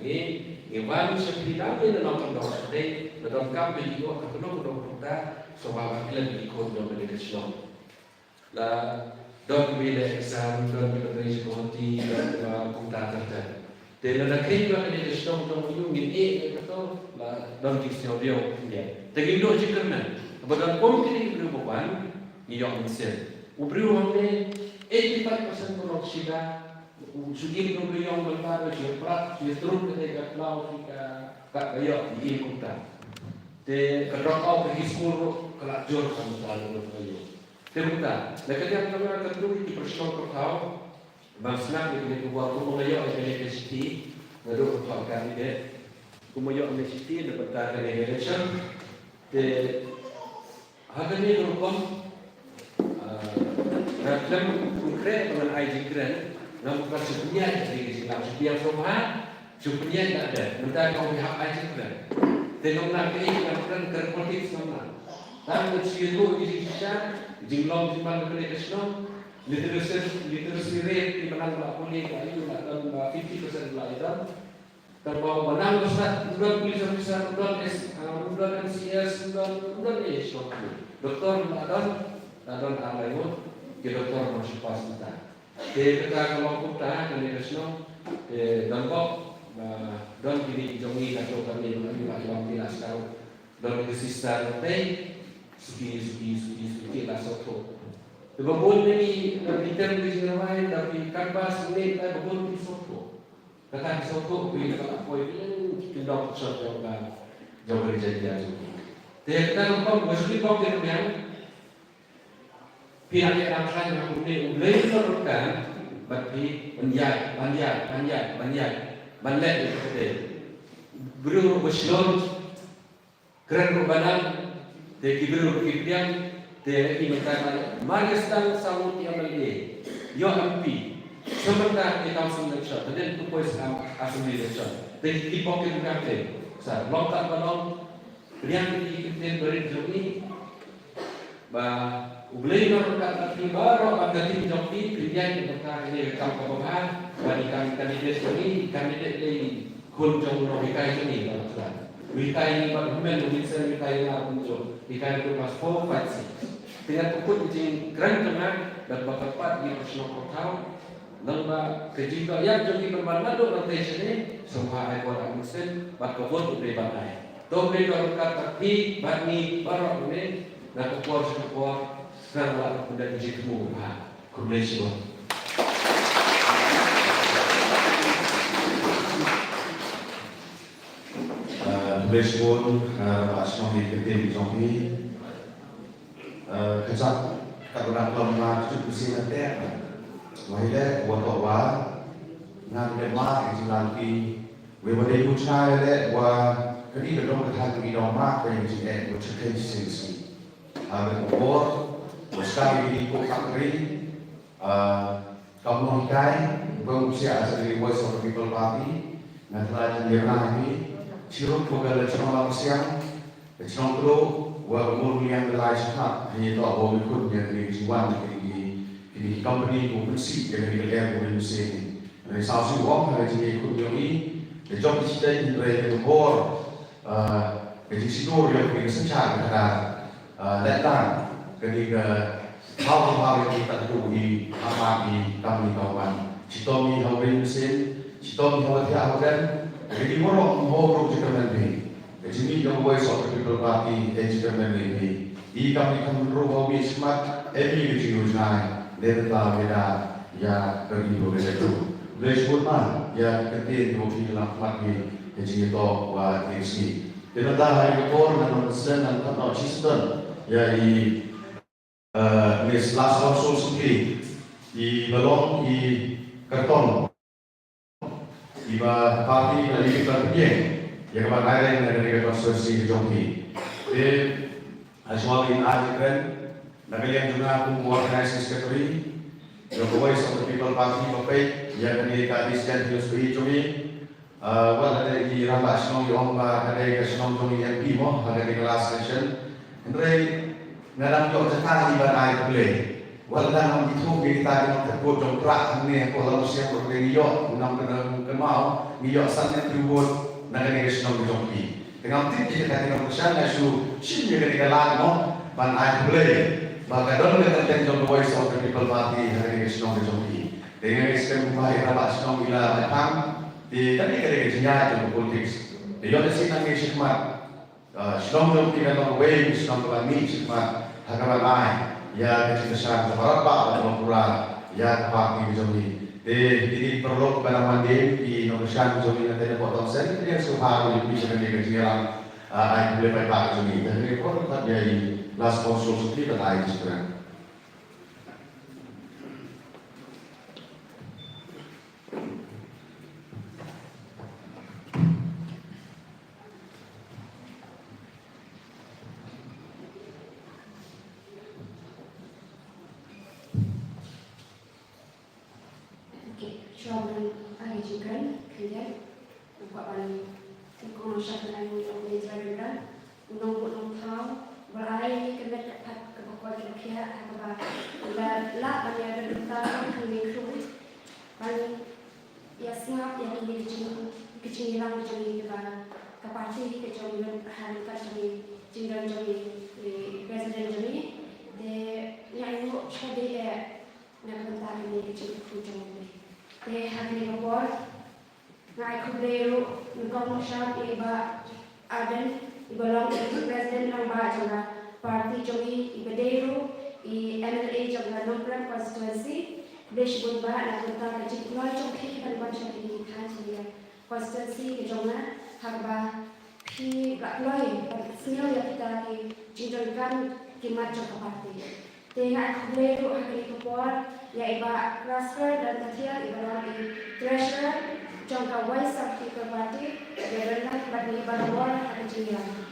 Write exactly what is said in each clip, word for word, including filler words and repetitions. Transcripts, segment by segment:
Ngi, ngi wan sha phi dang ïa na nongkyndong shatei, la donkam ba ïoh ka kynnoh kynnoh kumta, sngewbha ban klet ïa ki khun jong kane ka shnong. La don kiba ïaleh exam, don kiba trei sha county, don kiba kumta ter ter. Te lada kheiñ ba kane ka shnong jong ngi ngin ïeh ïa kato, la don jingsngewdiaw ïa. Te ngin duh jingkyrmen. Haba don kum kine ki briew ba wan, ngi ïoh mynsiem. U briew hangne, eighty-five percent ba long sida, u shu im u briew ïong ba la, shu ïa prak, shu ïa trun kane ka khlaw, shu ka, ka, ka ïoh, im kumta. Te ka drop out ka ki skul ruh, ka la jur ka mynta ruh ka ïoh. Te mynta, na ka liang ka nga ka tu ki pyrshang ka thaw, ban sngap ïa kane ka khubor kumba nga ïoh ïa kane ka shithi, naduh ka thaw candidate. Kumba ïoh ïa kane ka shithi, na bynta kane ka election. Te, ha kane ka rukom, ah, nga khlem khreh ba ngan ai jingkren, nga mut ban shu pynïaid ïa kane ka jingkren, shu pynïaid sngewbha, shu pynïaid da dep, mynta nga ong ïa hap ai jingkren. Te ngam nang kaei ngam kren, kren politics ngam nang. Tang ban shu ïathuh ïa ki jingshisha, jinglong jingman kane ka shnong, literacy, literacy rate, ki ba nang ba pule, ba ïoh, ba don, ba fifty percent ba ïoh don. Tang ba, ba nang ba stad, ym don police officer, ym don S, ah, ym don M C S, ym don, ym don eh, shnong. Doktor ba don, ba don ar lai ngut, ki doktor ba shu pass mynta. Te kata ka long kumta, kane ka shnong, te don bok, ba don kine ki jong ngi katto katne, ba ngi ba ïoh ki la sdang. Don ki sister ngi tei, suki, suki, suki, suki la sotho. Te ba bun ngi, da ki tem ki jingrwai, da ki canvas ngi, da ba bun ki sotho. Kata ki sotho, ki ka la poi, ki leng ki kyndong shot jong ka, jong ka ri Jaintia jong ngi. Te kata ka rukom, ba shu ki bok ki rumiang, Phi nang ïa dang khlaiñ ha kumne, U Blei u la ryngkat bad phi ban ïaid, ban ïaid, ban ïaid, ban ïaid, ban leh ïa kata. Briew ruh ba shlur, kren ruh ba nang, te ki briew ruh ki pdiang, te ki mynta mar ïa sdang saw ngut ki M L A, ïoh M P, sa mynta ki council election, hadien tu poi sa assembly election, te ki bok ki ryngkat te, sa long kat ba long, Pdiang ïa ki ktien barit jong ngi. Ba U Blei un ryngkat bad phi baroh bad ka team jong phi, phin ïaid na ka bynta kane ka kam kaba bha, ba i kam candidate jong ngi, i candidate lei khun jong u nonghikai jong ngi ba la khlad. U hikai ngi bad u hynmen u Vincent u hikai nga kumjuh. Hikai ngi class four, five, six. Te nga pynkut ïa ka jingkren jong nga bad ba kyrpad ïa ka shnong Pyrthau. Nangba ka jingdoh ïap jong ki ban wan naduh nangtei shane, sngewbha ai bor ai mynsiem bad ka vote U Blei ban ai. To U Blei un ryngkat bad phi bad ngi baroh, U Blei, na ka por sha ka por, khnang ba la pynda ka jingthmu ba bha. Khublei shibun. Ah, khublei shibun, ah, ba shnong ïa ka ktien jong phi. Eh, ka jaka ka dang lam na ka juk bisi na tek. Wa hi leh, wa toh wa nga ka dei ma ka jinglan ki. Wei wa dei u chai leh wa kani ka dong ka thai ka dong ma ka jingeh wa chakei sing sing. Ha ka bor wa ska ki ko factory. Ah, Kam long hikai, bym psiah sa ri Voice of the People Party, nga tla jin ïa na hi, chirup ko ka la chnong la psiang, ka chnong tro, wa ka mur liang ka lai chakha, ha ïa to bo mi khun ïa kini ki wan kini ki, kini ki company ko pynsi ïa kini ki air ko pynsi ni. Ngi saw si wong ha kini ki khun ïa ngi, da jop ki chitai ni bre ka bor, ah, ka jingsidur ïa kini ki synshar ka da. Ah, leh tang, kane ka, hau hau hau ïa kita tu i, hama i, kam ni kau man. Chitom i hau rin sin, chitom i hau thiah hau den, kane i morok hau ru jikamen ni. Ka jingmih jong Voice of the People Party, eh, jikamen ni. I kam ni kam ru hau mi smat, eh, mi ka jingru jngai, leh ta weda, ïa, kane i ru ka jatu. Blei shibun ma, ïa, ka tin ru ki lam mat ni, ka jingito wa T F C. Te nangta ha ïa ka por ngan wan sdang ngan pat noh chisien ïa i, eh, Miss Last Council Secretary, i ba long i kyrtong, i ba party ba i ban pynïeng ïa ka ban ai rank na ka constituency ka jong i. Te ha shuwa in ai rank na ka liang jong nga kum organizing secretary jong ka Voice of the People Party ba peit ïa kane ka East Jaintia Hills ba i jong i. Ah, wat la dei i rangbah shnong i ong ba ka dei ka shnong jong i M P mo, ha ka dei ka last session. Hynrei nga dang ïoh jaka i ban ai khublei. Wat la dang ngam ithuh ïa kita ki nongtrei jong Prah hangne ko la siap ko dei ïoh ngam kena kena Mawkynrew, ngi ïoh san ngut ki vote na kane ka shnong ka jong phi. Te ngam tip ïa kata ki nongkyrshan, nga shu shim ïa kane ka lad mo ban ai khublei ba ka don ka kyrteng jong ka Voice of the People Party ha kane ka shnong ka jong phi. Te nga ngeit skhem ba ïa kaba shnong i la bai phang. Te kane ka dei ka jingïaid jong ka politics. Te ïoh lehse nangne shakhmat, ah, shnong jong phi kan long kawei ka shnong kaba mih shakhmat ha kaba ai ïa ka jingkyrshan kaba radbah bad kaba pura ïa ka party ka jong ngi. Te kine ki paralok kiba nang wan dien, ki nongkyrshan jong ngi na kane ka por, tang shen ki nongkyrshan ba ïa phi sha kane ka jingïalang, ah, ai khublei paidbah ka jong ngi. Te kane ka por, ïa i Last Constable Secretary ban ai ka jingkren. Okay, shuwa ban ai ka jingkren, khyndiat, nga kwah ban kynkoh nongshat ban ai nguh ïa U Blei Trai Kynrad, U Nongbuh Nongthaw, uba la ai ïa ngi ka met ka phad kaba koit kaba khiah, ha kaba la lah ban ïadon bynta hangne khyndiat, ban ïasngap ïa kine ki jing, ki jingïalang ka jong ngi kaba ka party ka jong ngi, ha ryngkat jong ngi, jingdon jong ngi, i president jong ngi. Te nga ai nguh shadei eh na ka bynta kane ka jingkyrkhu jong U Blei. Te ha kane ka por nga ai khublei ruh nyngkong nyngshap ïa i Bah Ardent, iba long i President rangbah jong ka party jong ngi, iba dei ruh i M L A jong ka Nongkrem constituency. Khublei shibun Bah na ka bynta ka jingkloi jong phi ban wan sha kane ka thaiñ, sha kane ka constituency ka jong nga, ha kaba phi la kloi ban sngew ïa kita ki jingdonkam ki mat jong ka party. Te nga ai khublei ruh ha kane ka por ïa i Bah Raskar Dantatiang, iba long i Treasurer jong ka Voice of People Party, iba don lang bad ngi barabor ha ka jingïalang.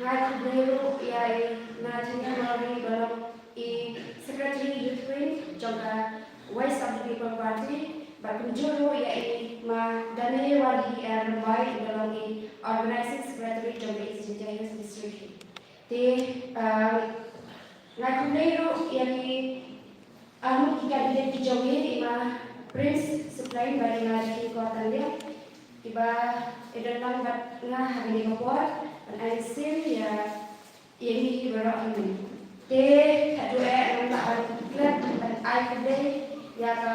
Nga ai khublei ruh ïa i Nathaniel Mawrie, iba long i Secretary Youth Wing jong ka Voice of the People Party, bad kumjuh ruh ïa i Ma Danae Walhi Rymbai, iba long i Organizing Secretary jong ka East Jaintia Hills District. Te, ah, nga ai khublei ruh ïa ki, ah, arngut ki candidate ki jong ngi, i Ma Prince Suklain bad i Ma Jackie Khartandia, kiba ïadon lang bad nga ha kane ka por ban ai mynsiem ïa, ïa ngi baroh hangne. Te haduh eh ngam lah ban klet ban ai khublei ïa ka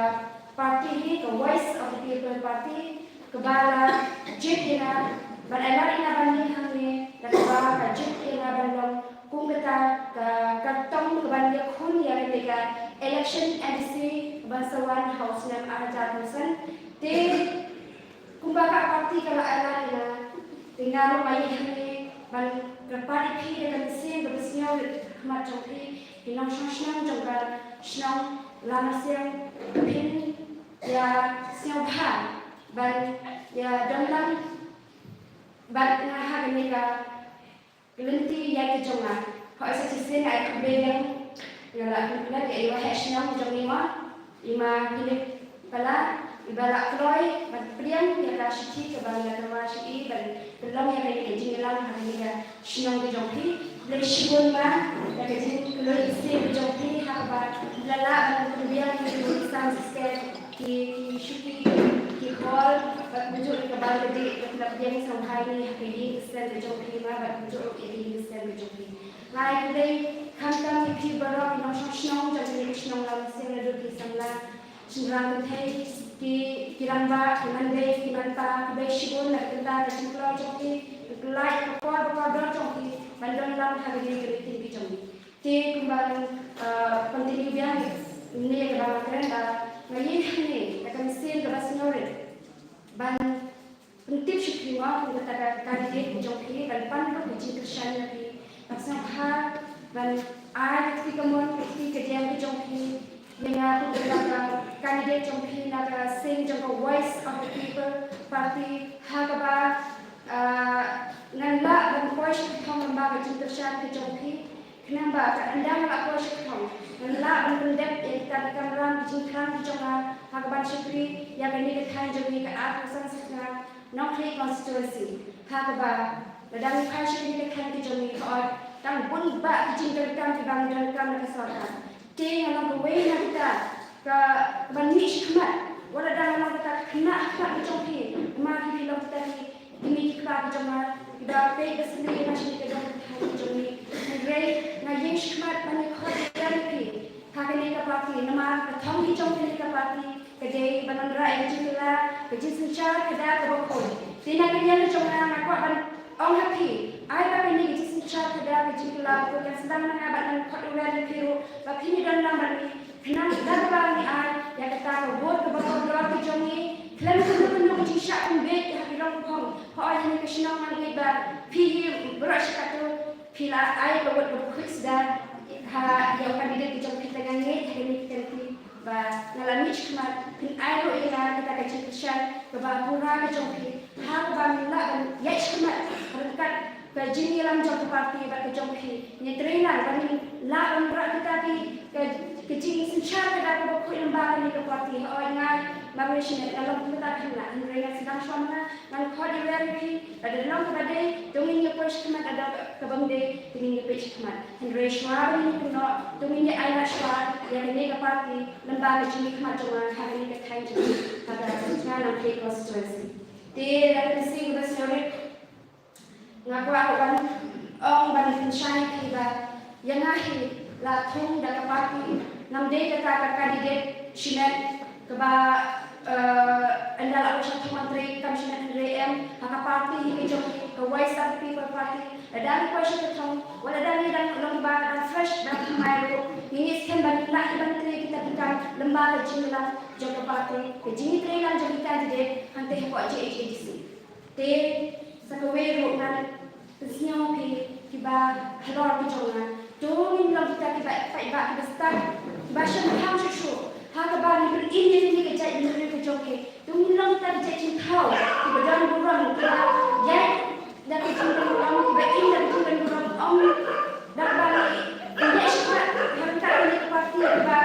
party hi, ka Voice of the People Party, kaba la jied ïa nga ban ai lad ïa nga ban ïeng hangne, da kaba ka jied ïa nga ban long kum kata ka kyrtong kaban ïakhun ïa kane ka election M D C kaban sa wan ha u snem ar hajar arphew san. Te kumba ka party ka la ai lad ïa nga, te nga ruh nga ïeng hangne ban kyrpad ïa phi da ka mynsiem kaba sngewrit ha khmat jong phi, ki nongshong shnong jong ka shnong Lamarsiang, ba phin ïa sngewbha ban ïa don lang bad nga ha kane ka lynti ïaid ka jong nga. Hooid, sa shisien nga ai khublei lang, nga la khublei ïa i Waheh Shnong jong ngi mo, i Ma Philip Pala, iba la kloi ban pdiang ïa ka shithi kaba ngi la tyrwa sha i ban pynlong ïa kane ka jingïalang ha kane ka shnong ka jong phi. Khublei shibun Ma, ïa ka jingkylli ka jong phi, ha kaba la lah ban pynbiang ïa ki san sket, ki, ki shuki, ki hall, bad kumjuh ïa ka bar ka dih, bad la pdiang sngewbha ïa ngi ha ka ïing ka sem ka jong phi Ma, bad kumjuh ruh ïa ka ïing ka sem ka jong phi. Nga ai khublei khamtam ïa phi baroh ki nongshong shnong jong kane ka shnong Lamarsiang, naduh ki samla, shynrang kynthei, ki, ki rangbah, ki manbei, ki manpa, khublei shibun na ka bynta ka jingkloi jong phi, ka jingkhlaiñ ka por ba kordor jong phi ban don lang ha kane ka meeting ka jong ngi. Te kumba, ah, continue biang ïa kane kaba nga kren, ba nga ïeng hangne da ka mynsiem kaba sngewrit ban pyntip sha phi mo, kum kata ka candidate ka jong phi, ban pan ruh ka jingkyrshan ïa phi, ban sngewbha ban ai ka kti kamon, ka kti kadiang ka jong phi ïa nga kum kata ka candidate jong phi na ka seng jong ka Voice of the People Party, ha kaba, ah, ngan lah ban poi sha ka thong lyngba ka jingkyrshan ka jong phi. Khnang ba ka ynda nga la poi sha ka thong, ngan lah ban pyndep ïa kita ki kamram ki jingthrang ki jong nga, ha kaban shakri ïa kane ka thaiñ jong ngi ka arphew san syrngam Nongkhrei constituency. Ha kaba lada ngi phai sha kane ka thaiñ ka jong ngi, hooid, tang bun bah ki jingdonkam kiba ngi donkam na ka sorkar. Te nga long kawei na kita ka, kaban mih shakhmat Wat la dang long kata ka khynnah ha khmat ka jong phi, namar phi long kita ki kmie ki kpa ki jong nga kiba peit ba sniew ïa nga shane ka dong ka thaiñ ka jong ngi. Hynrei nga ïeng shakhmat ban ïa khot ïa phi ha kane ka party, namar ka thong ki jong kane ka party ka dei ban wanrah ïa ka jingkylla, ka jingsynshar khadar kaba khuid. Te na ka liang ka jong nga, nga kwah ban ong ha phi, ai ba kane ka jingsynshar khadar, ka jingkylla ka khuid kan sdang na nga, bad ngan khot ïa phi ruh ba phin ïadon lang bad ngi. Khnang da kaba ngi ai ïa kata ka vote kaba kordor ka jong ngi khlem kano kano ka jingshah pynbeit ha ki rong phong. Hooid, ha kane ka shnong nga ngeit ba phi hi baroh shi katto phi la ai ka vote kaba khuid sdang ha ïa u candidate ka jong phi. Te nga ngeit ha kane ka kynti ba nga la mih shakhmat, phin ai ruh ïa nga kata ka jingkyrshan kaba pura ka jong phi ha kaba ngin lah ban ïaid shakhmat ryngkat ka jingïalam jong ka party bad ka jong phi. Ngi trei lang ba ngin lah ban wanrah kita ki, ka, ka jingsynshar khadar kaba khuid lyngba kane ka party. Hooid, nga Margaret Shimet nga long kumta ka khynnah, hynrei nga sdang shuwa ma nga, ngan khot ïa phi, lada long kaba dei to ngin ïa poi shakhmat, lada long kaba ym dei to ngin ïa peit shakhmat. Hynrei shuwa ba ngin ïa kynnoh to ngin ïa ailad shuwa ïa kane ka party lyngba ka jingmihkhmat jong nga ha kane ka thaiñ jong nga, ha ka Nongkhreh constituency. Te da ka mynsiem kaba sngewrit nga kwah ruh ban ong ban pynshai ïa phi ba ïa nga hi la thung da ka party, ngam dei kata ka candidate shimet kaba, eh, ynda la ong sha thong ngan trei kam shimet, hynrei em, ha ka party hi ka jong ngi, ka Voice of the People Party, lada ngi poi sha ka thong, wat lada ngi dang long ba dang fresh, dang thymmai ruh, ngi ngeit skhem ba ngin lah hi ban trei kita ki kam lyngba ka jingïalam jong ka party, ka jingïatreilang jong ki candidate hangtei hapoh J H A D C. Te sa kawei ruh ngan pynsngew ïa phi kiba halor ki jong nga. To ngin long kita kiba paidbah kiba stad, kiba shemphang shuh shuh ha kaba ngin pynim ïa kine ki jait bynriew ki jong ngi. To ngin long kita ki jait jingthaw kiba don burom, kiba ïaid da ka jingdon burom, kiba im da ka jingdon burom. Ong da kaba ngi ïaid shakhmat ha ryngkat kane ka party kaba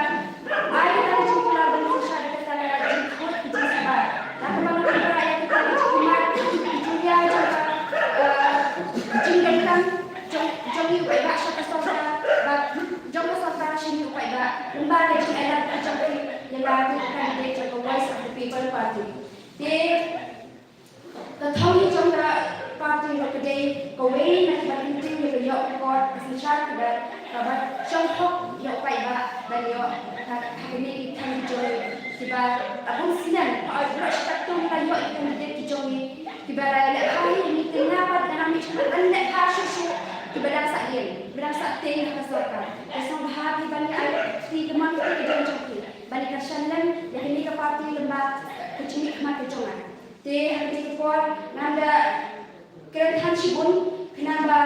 ai da ka jingkular ban synshar da kata ka jingkhuid ka jingsabar. Da kaba ngi wanrah ïa kata ka jingkular ka jingkular jong ka, eh, jingdonkam jong, jong ngi u paidbah sha ka sorkar, bad jong ka sorkar sha ngi u paidbah. Lyngba ka jingïalam ka jong phi ïa nga kum ka candidate jong ka Voice of the People Party. Te ka thong hi jong ka party ruh ka dei kawei na kiba kyntiew ïa ka ïoh ka kot, ka synshar khadar kaba shong hok ïa u paidbah ban ïoh ha, ha kine ki thaiñ ki jong ngi kiba la bun snem, ha, baroh shi katto ngi la ïoh ïa ki candidate ki jong ngi kiba la leh bha hi, ngi tynga pat, ngi la mih shuh ban leh bha shuh shuh, kiba dang sah ïing, kiba dang sah tieng ha ka sorkar. Te sngewbha phi ban ïa ai kti kamon kti ka jong jong phi ban ïa kyrshan lem ïa kane ka party lyngba ka jingmihkhmat ka jong nga. Te ha kane ka por ngan da kren than shibun khnang ba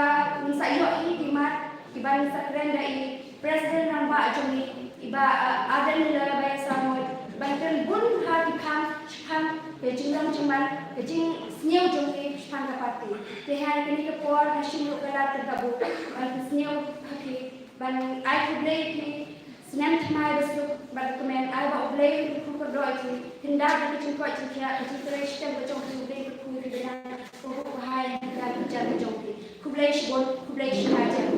ngin sa ïoh hi ki mat kiban sa kren da i President rangbah jong ngi, i Bah, uh, Ardent Miller Basaiawmoit, ban kren bun ha ki phang, shaphang ka jinglong jingman, ka jingsngew jong ngi shaphang ka party. Te ha kane ka por nga shim ruh ka lad ka kabu ban pynsngew ha phi, ban ai khublei ïa phi, snem thymmai ba suk bad kmen, ai ba U Blei un kyrkhu kyrdoh ïa phi, khyndiat da ka jingkoit jingkhiah, ka jingtrei shiteng ka jong phi, U Blei un kyrkhu ïa phi, ba nang ko ko hai ïa ka jingtrei jong phi. Khublei shibun, khublei shihajar.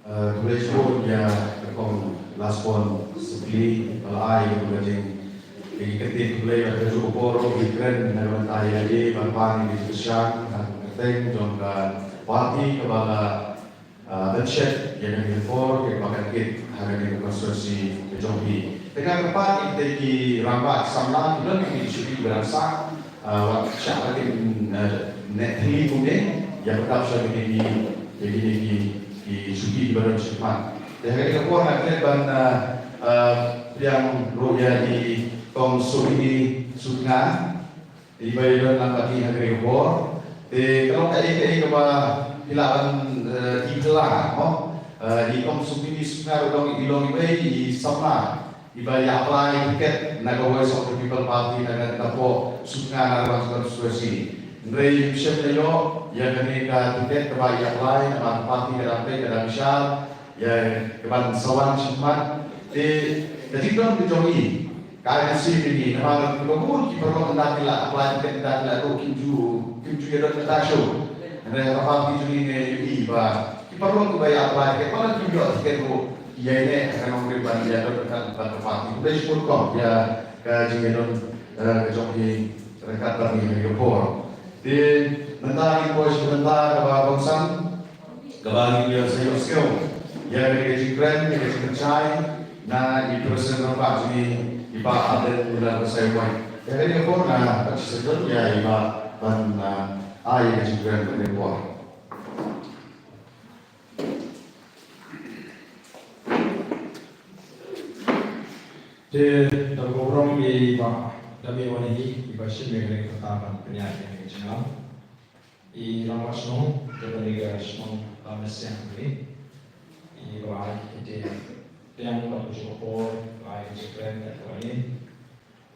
Uh, khublei shibun ïa ka kong Lasbon Sukli ba la ai ïa ka jing, ïa ki kyntien khublei bad kajuh ka por ruh ki kren na ka bynta ïa lade ban pan ïa ki jingkyrshan ha ka kyrteng jong ka party kaba la, uh, pynshet ïa kane ka por kaba kan kit ha kane ka constituency ka jong phi. Te nga kyrpad ïa kitei ki rangbah samla ki don ki shuki kiba dang sah, ah, wat shah ba kin, ah, neh thylli kumne, ïa pyrkhat sha kine ki, ïa kine ki, ki shuki kiba don shakhmat. Te ha kane ka por nga klet ban, ah, ah, pdiang ruh ïa i Kong Sohini Sutnga, iba ïadon lang bad ngi ha kane ka por. Te ka long kaei kaei kaba phi lah ban, eh, i phylla, mo? Eh, i Kong Sohini Sutnga ruh long, i long iwei i samla iba ïa apply ticket na ka Voice of the People Party na ka, na ka pdeng Sutnga Narwan constituency. Hynrei ym shym la ïoh ïa kane ka ticket kaba ïa apply namar ka party ka dang peit, ka dang bishar ïa kaban sa wan shakhmat. Te ka jingdon ka jong i ka ai mynsiem ïa ngi namar kiba bun ki paralok ynda ki la apply ticket ynda ki la duh kim ju, kim ju ïadon mynta shuh. Hynrei ha ka party jong ngi ngi ïohi ba ki paralok kiba ïa apply tiket, ba la kim ïoh tiket ruh, ki ïaineh ha ka nongrim ban ïa don ryngkat bad ka party. Khublei shibun kong ïa ka jingïadon, eh, ka jong phi ryngkat bad ngi ha kane ka por. Te mynta ngin poi sha ka bynta kaba kongsan, kaba ngin ïa sa ïohsngew ïa kane ka jingkren, ïa ka jingpynshai na i President rangbah jong ngi, i Bah Ardent Miller Basaiawmoit. Ïa kane ka por nga pat sngewthuh ïa i Bah ban, ah, ai ïa ka jingkren kane ka por. Te da ka burom ïa i Bah Dame Wanhi, i ba shim ïa kane ka bynta ban pynïaid ïa kane ka jingïalang. I Rangbah Shnong jong kane ka shnong Lamnasiang kane, i ba ai ki ktien pdiang bad ka jingkyrpad, ba ai ka jingkren kat kaba ïa.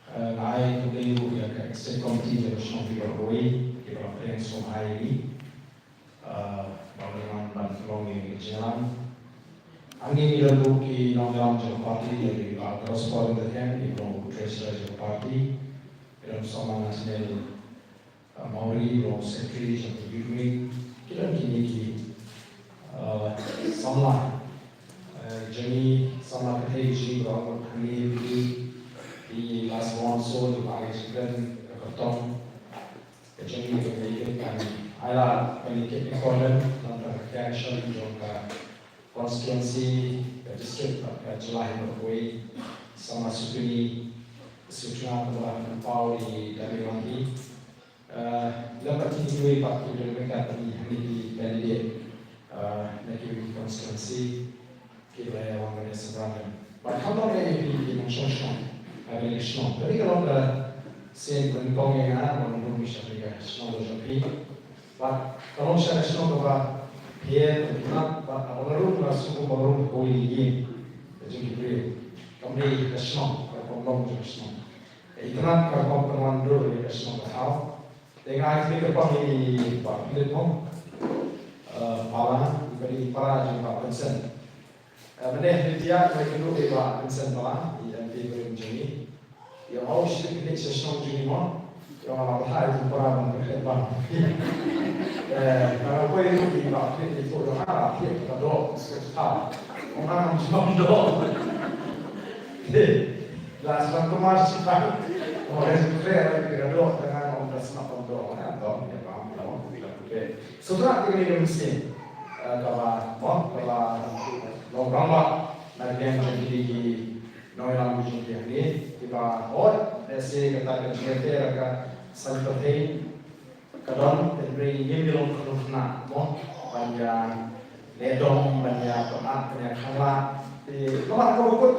Eh, nga ai khublei ruh ïa ka executive committee jong ka shnong phi baroh kawei, kiba la pdiang sngewbha ïa ngi. Eh, ba ngin wan ban pynlong ïa ka jingïalang. Hangne ngi don ruh ki nongïalam jong ka party, ïa i Bah Prosper Yndathiang, i ba long treasurer jong ka party. Ngi don samla Nathaniel, eh, Mawrie, i ba long secretary jong ka youth wing. Ki don kine ki, eh, samla, eh, jong ngi, samla ka thei jong ngi ba long hangne, i Lasbon Soul, i ba ai jingkren ka kyrtong. Ka jong ngi ka dei ka ban ai lad ban ïa kit recordment na ka bynta ka ktien shong jong ka constituency, ka district bad ka jylla hi baroh kawei. Samla Sutuni, Sutuna kaba la pynpaw ïa i Dame Wanhi. Eh, lem bad kine kiwei pat ki dang ryngkat bad ngi hangne ki candidate, eh, na kiwei ki constituency. Kiba ïa wan ban ïa sngewbha. Bad khamtam ïa phi ki nongshong shnong ha kane ka shnong. Kane ka long ka sien ba nyngkong ïa nga ban wan bishar ha kane ka shnong ka jong phi. Bad ka long sha ka shnong kaba pher, kaba itynnat, bad haba nga rung nga sngewbha ba nga rung kawei na ïing ka jong ki briew. Kam dei ka shnong, ka kam long jong ka shnong. Ka itynnat ka kam pynwandur ïa ka shnong ka thaw. Te nga ai khublei kyrpang ïa i Bah Philip Hong, eh, Pala, iba dei i para jong i Bah Vincent. Eh, mynne hynrei ïa, nga ïakynduh ïa i Bah Vincent Pala, i M P barim jong ngi. Ïa, u ong shi taiew sha shnong jong ngi mo. Ïa, nga la bthah ïa u para ban kyrkhu bang. Eh, nga la poi ruh ïa i Bah Philip, ïa i Bah Philip, ka doh, ka doh. Ong nga ngam sngewbha doh. Te, la sdang kumar shi bang. Ong nga sngewbha, ïa ka doh, tang nga ong ka sngewbha doh. Nga ong doh, ïa bang, ïa bang, ïa bang. Sngewthuh te kane ka mynsiem, eh, kaba, mo, kaba long rangbah na ka liang jong kine ki nongïalam jong ngi hangne, kiba hoi, lehse kata ka jingïater ka san pyrthei ka don, hynrei ngim ïalum khlem khynnah, mo, ban ïa leh dom, ban ïa pynap, ban ïa khanglad, te namar kaba kut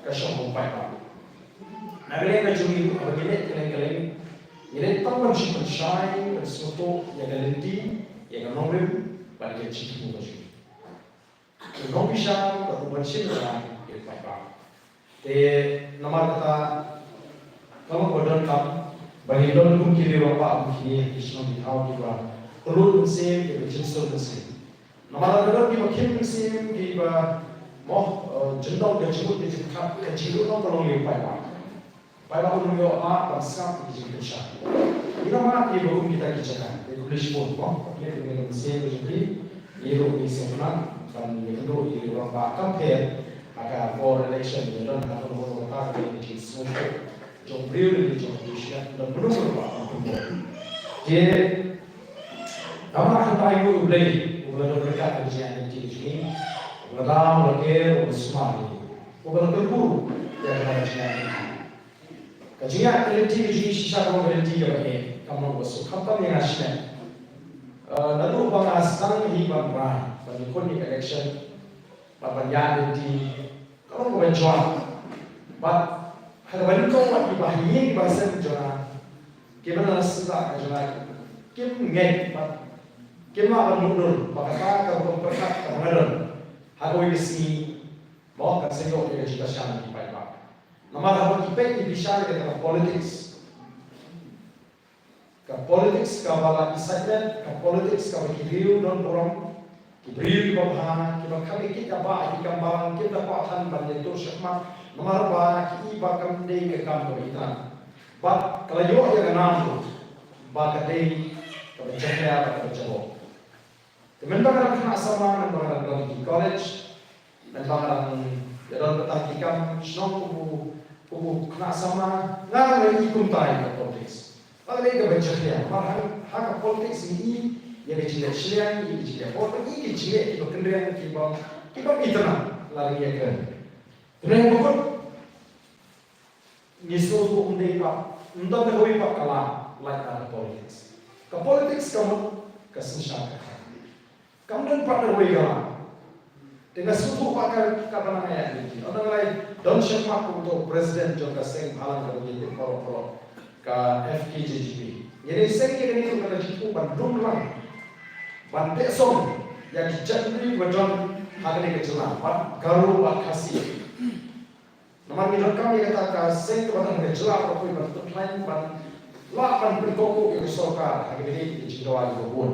ka shong bym paidbah. Na ka liang ka jong ngi ruh haba ngi leit kylleng kylleng, ngi leit tang ban shu pynshai, ban sngewthuh ïa ka lynti, ïa ka nongrim bad ïa ka jingthmu ka jong ngi. U nongbishar bad u ban shim bynta ïa u paidbah. Te namar kata ka long ba donkam ba ngi don kum ki riew rangbah kum kine ha ki shnong ki thaw kiba kylluid mynsiem, kiba jynsur mynsiem. Namar lada don kiba khim mynsiem, kiba mo, eh, jyndong ka jingmut ka jingpyrkhat, ka jingmut ka long ïa u paidbah. Paidbah un ïoh lah ban sngap ïa ka jingpynshai. Ngi la mad ïa kiba kum kita ki jaka. Te khublei shibun mo. Khublei ïa ka mynsiem ka jong phi. Ngi ruh ngi sngewtynnat ban ïakynduh ïa u rangbah kam pher ha ka por election, ngi don ha ka por kata ka dei ka jingsngewthuh jong briew ne jong ka jingshaniah, don mano mano ba kam pynbor. Te namar kata ngi ïathuh ïa U Blei uba la don ryngkat ha ka jingïaid lynti ka jong ngi, uba la daw, uba la ker, uba la sumar ïa ngi, uba la kyrkhu ïa ka jingïaid lynti. Ka jingïaid lynti ka jong ngi shisha ka long ka lynti kaba heh, kam long kaba suk, khamtam ïa nga shimet. Eh, naduh ba nga sdang hi ban rai, ban ïakhun ïa ka election, bad ban ïaid lynti, ka long kaba jwat. Bad ha kaba nyngkong wat kiba ha ïing kiba ha sem jong nga, kiba na sla ka jong nga, kim ngeit bad kim lah ban mutdur ba kata ka rukom pyrkhat kaba nga don ha kawei ka sngi, mo, kan sa ïoh ïa ka jingkyrshan na ki paidbah. Namar haba ngi peit ngi bishar ïa kata ka politics. Ka politics kaba la excitement, ka politics kaba ki riew don burom, ki briew kiba bha, kiba kham ïa kit ïa ba ïa ki kam bang, kim da kwah than ban ïatur shakhmat, namar ba ki i ba kam dei ka kam kaba itynnat. Bad ka la ïoh ïa ka nam ruh ba ka dei kaba jakhlia bad kaba jaboh. Te mynba nga dang khynnah samla, mynba nga dang don ki college, mynba nga dang ïa don bynta ki kam shnong, kum u, kum u khynnah samla, nga dang ïohi kumta ïa ka politics. Bad ka dei kaba jakhlia, namar ha, ha ka politics ngi i ïa ka jingleh shiliang, i ïa ka jingleh bor, i ïa ka jingleh kiba kynriang, kiba, kiba itynnad, la dang ïa ka. Te ngi bakut ngi sngewthuh ym dei pat, ym don kawei pat ka lad lait na ka politics. Ka politics ka mut ka synshar ka khraw. Kam don pat kawei ka lad. Te nga sngewthuh pat ka, kaba nang ïa lynti. Ynda nga la don shakhmat kum uto u president jong ka seng bhalang kaba ngi tip baroh baroh, ka F K J G P. Ngi dei seng ïa kane ka jingthmu ban lum lang, ban teh song ïa ki jaitbynriew ba don ha kane ka jylla, bad Garo bad Khasi. Namar ngi donkam ïa kata ka seng kaba don ha ka jylla, ban pynpoi, ban pynkhlaiñ, ban lah ban pynkohkouh ïa ka sorkar ha kine ki jingdawa kiba bun.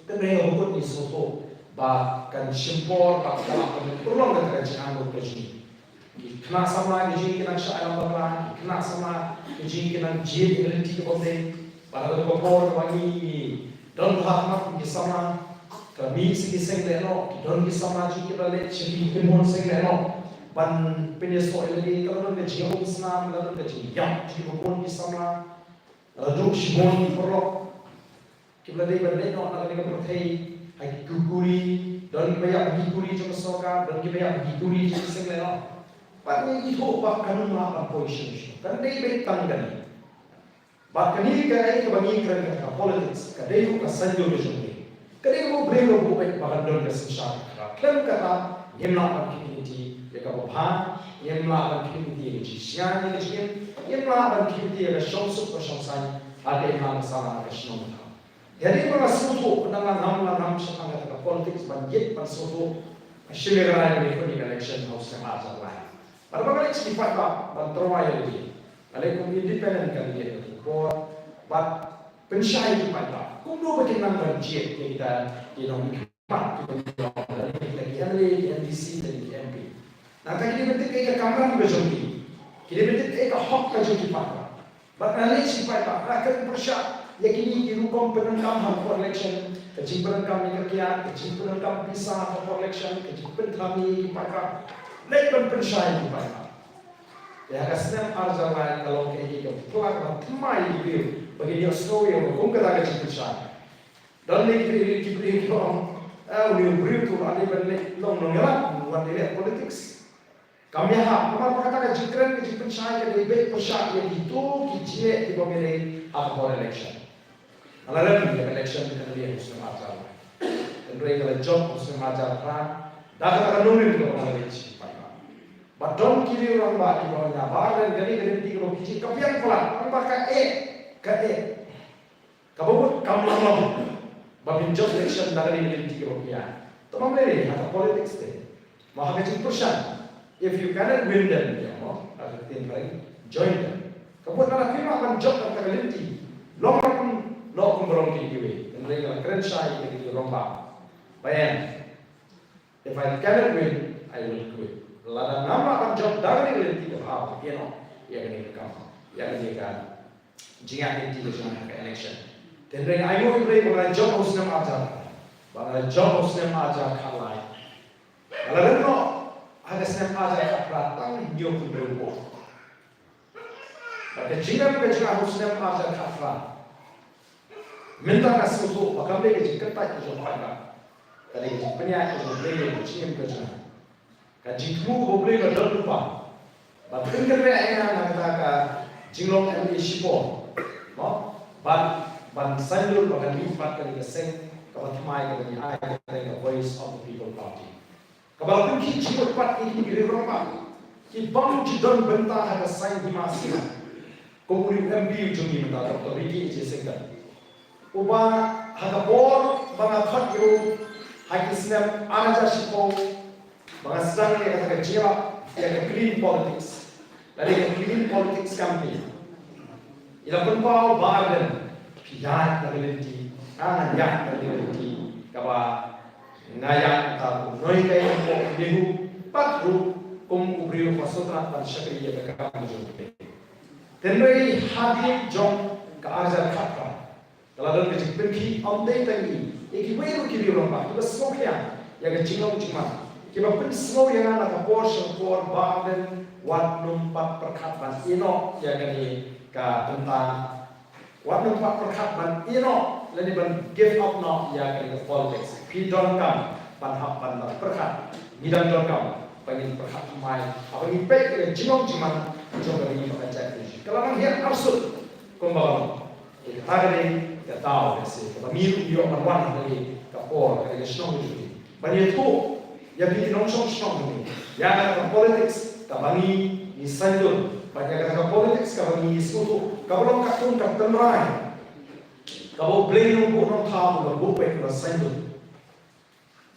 Te ngi bakut ngi sngewthuh ba kan shim por, ba ka lah ban pynurlong kata ka jingangnud ka jong ngi. Ki khynnah samla ki jong ngi ki nang shah ïalam bakla, ki khynnah samla ki jong ngi ki nang jied ïa ka lynti kaba ym dei. Bad ha kata ka por kaba ngi, ngi don bha ha khmat kum ki samla, ka mih sa ki seng lehnoh, ki don ki samla jong ngi kiba la leit sha ki hynmen seng lehnoh ban pynïasoh ïa lade, ka la don ka jingïaumsnam, ka la don ka jingïap jong kiba bun ki samla. La duh shibun ki paralok kiba la dei ban leit noh na kane ka pyrthei ha ki kuri, don kiba ïap ha ki kuri jong ka sorkar, don kiba ïap ha ki kuri jong ki seng lehnoh. Bad ngi ithuh ba kan ym lah ban poi shuh shuh, kan dei beit tang kane. Bad kane kaei kaba ngi kren kata ka politics, ka dei ruh ka saiñdur ka jong ngi. Ka dei ruh briew ruh beit ba kan don ka synshar ka khraw. Khlem kata ngim lah ban khmih lynti ïa kaba bha, ngim lah ban khmih lynti ïa ka jingshngaiñ ïa ka jingim, ngim lah ban khmih lynti ïa ka shongsuk ka shongsaiñ ha ka imlang ka sahlang, ha ka shnong ka thaw. Ïa dei ba nga sngewthuh, ynda nga ngam, nga ngam shaphang kata ka politics ban ïeit ban sngewthuh, nga shim ïa ka rai ban ïakhun ïa ka election ha u snem arhajar lai. Bad ba nga leit sha ki paidbah ban tyrwa ïa lade, nga leit kum independent candidate ha kane ka por, bad pynshai ïa ki paidbah kumno ba kin nang ban jied ïa kita ki nongmihkhmat kiba ngi ïoh, lane kita ki M L A, ki M D C, lane ki M P. Nangta ki dei ban tip kaei ka kamram ka jong ki, ki dei ban tip kaei ka hok ka jong ki paidbah. Bad nga leit sha ki paidbah, nga kren pyrshah ïa kine ki rukom pyndonkam ha ka por election, ka jingpyndonkam ïa ka kiad, ka jingpyndonkam pisa ha ka por election, ka jingpynthame ïa ki paidbah. Leit ban pynshai ïa ki paidbah. Te ha ka snem arhajar lai ka long kaei kaei kaba phylla kaba thymmai ïa ki briew ba kin ïohsngew ïa ka kum kata ka jingpynshai. Don ne ki briew, ki briew ki ong, "Ah, une u briew tu la dei ban leh long nongïalam, ym wan dei leh politics." Kam ïahap, namar ba kata ka jingkren ka jingpynshai ka dei beit pyrshah ïa kito ki jingleh kiba ym dei ha ka por election. Nga la rem ïa ka election ka dei ha u snem arhajar lai. Hynrei nga la jop ha u snem arhajar phra da kata ka nongrim kaba nga la leit sha ki paidbah. Bad don ki riew rangbah kiba ong, "Ïa Bah Ardent, kane ka lynti kaba phi jied ka biang palat, tang ba ka eh, ka eh." Kaba mut kam long long ba phin jop election da kane ka lynti kaba phi ïaid. Te ym lei lei ha ka politics te, mo, ha ka jingpyrshang. If you cannot win them, ïa mo, ha ka ktien phareng, join them. Kaba mut lada phim lah ban jop da kata ka lynti, long ruh kum, long kumba long kine kiwei. Hynrei nga la kren shai ïa kine ki rangbah ba ïa, "If I cannot win, I will quit." Lada ngam lah ban jop da kane ka lynti kaba bha, ïa noh, ïa kane ka kam, ïa kane ka jingïaid lynti ka jong nga ha ka election. Te hynrei nga ainguh ïa U Blei ba nga la jop ha u snem arhajar, ba nga la jop ha u snem arhajar khatlai. Nga la rem noh ha ka snem arhajar khatphra tang hynñiewphew hynriew vote. Bad ka jingrem ka jong nga ha u snem arhajar khatphra, mynta nga sngewthuh ba kam dei ka jingkyntait ka jong u paidbah, ka dei ka jingpynïaid ka jong U Blei ïa ka jingim ka jong nga. Ka jingthmu kaba U Blei u la don lypa ban pynkynriah ïa nga na kata ka jinglong M L A shipor, mo, ban, ban saiñdur ba kan mihpat kane ka seng kaba thymmai kaba ngi ai kyrteng ka Voice of the People Party. Kaba la pynkhih jingmut pat ïa kine ki riew rangbah kiba ym ju don bynta ha ka saiñ hima sima. Kum une u M P u jong ngi mynta, Doctor Ricky A J Syngkon, uba ha ka por ba nga khot ïa u ha ki snem arhajar shiphew, ba nga sdang ïa kata ka jingïalap ïa ka clean politics, lane ka clean politics campaign. I la pynpaw, Bah Ardent, phi ïaid na ka lynti, nga ngan ïaid na ka lynti kaba nga ïaid mynta kum u nonghikai hapoh NEHU, bad ruh kum u briew uba sngewtynnat ban shakri ïa ka kam ka jong U Blei. Te hynrei hadien jong ka arhajar khatphra, Ka la don ka jingpynkhih ym dei tang ïa kiwei ruh ki riew rangbah kiba sngewkhia ïa ka jinglong jingman, kiba pynsngew ïa nga na ka por sha ka por ba ardent, wat nym pat pyrkhat ban ïehnoh ïa kane ka bynta, wat nym pat pyrkhat ban ïehnoh lane ban give up noh ïa kane ka politics. Phi donkam ban hap ban pyrkhat, ngi dang donkam ba ngin pyrkhat thymmai haba ngi peit ïa ka jinglong jingman jong ka ri bad ka jaitbynriew. Ka la nang hiar arsut kumba ka long. Kata ka dei ka daw ka sien kaba ngi ruh ngi ïoh ban wan ha kane ka por, ha kane ka shnong jong ngi, ban ïathuh ïa phi ki nongshong shnong jong ngi ïa ka politics kaba ngi, ngi saiñdur, bad ïa ka politics kaba ngi sngewthuh kaba long katkum ka tynrai kaba U Blei u nongbuh nongthaw u la buh bad u la saiñdur.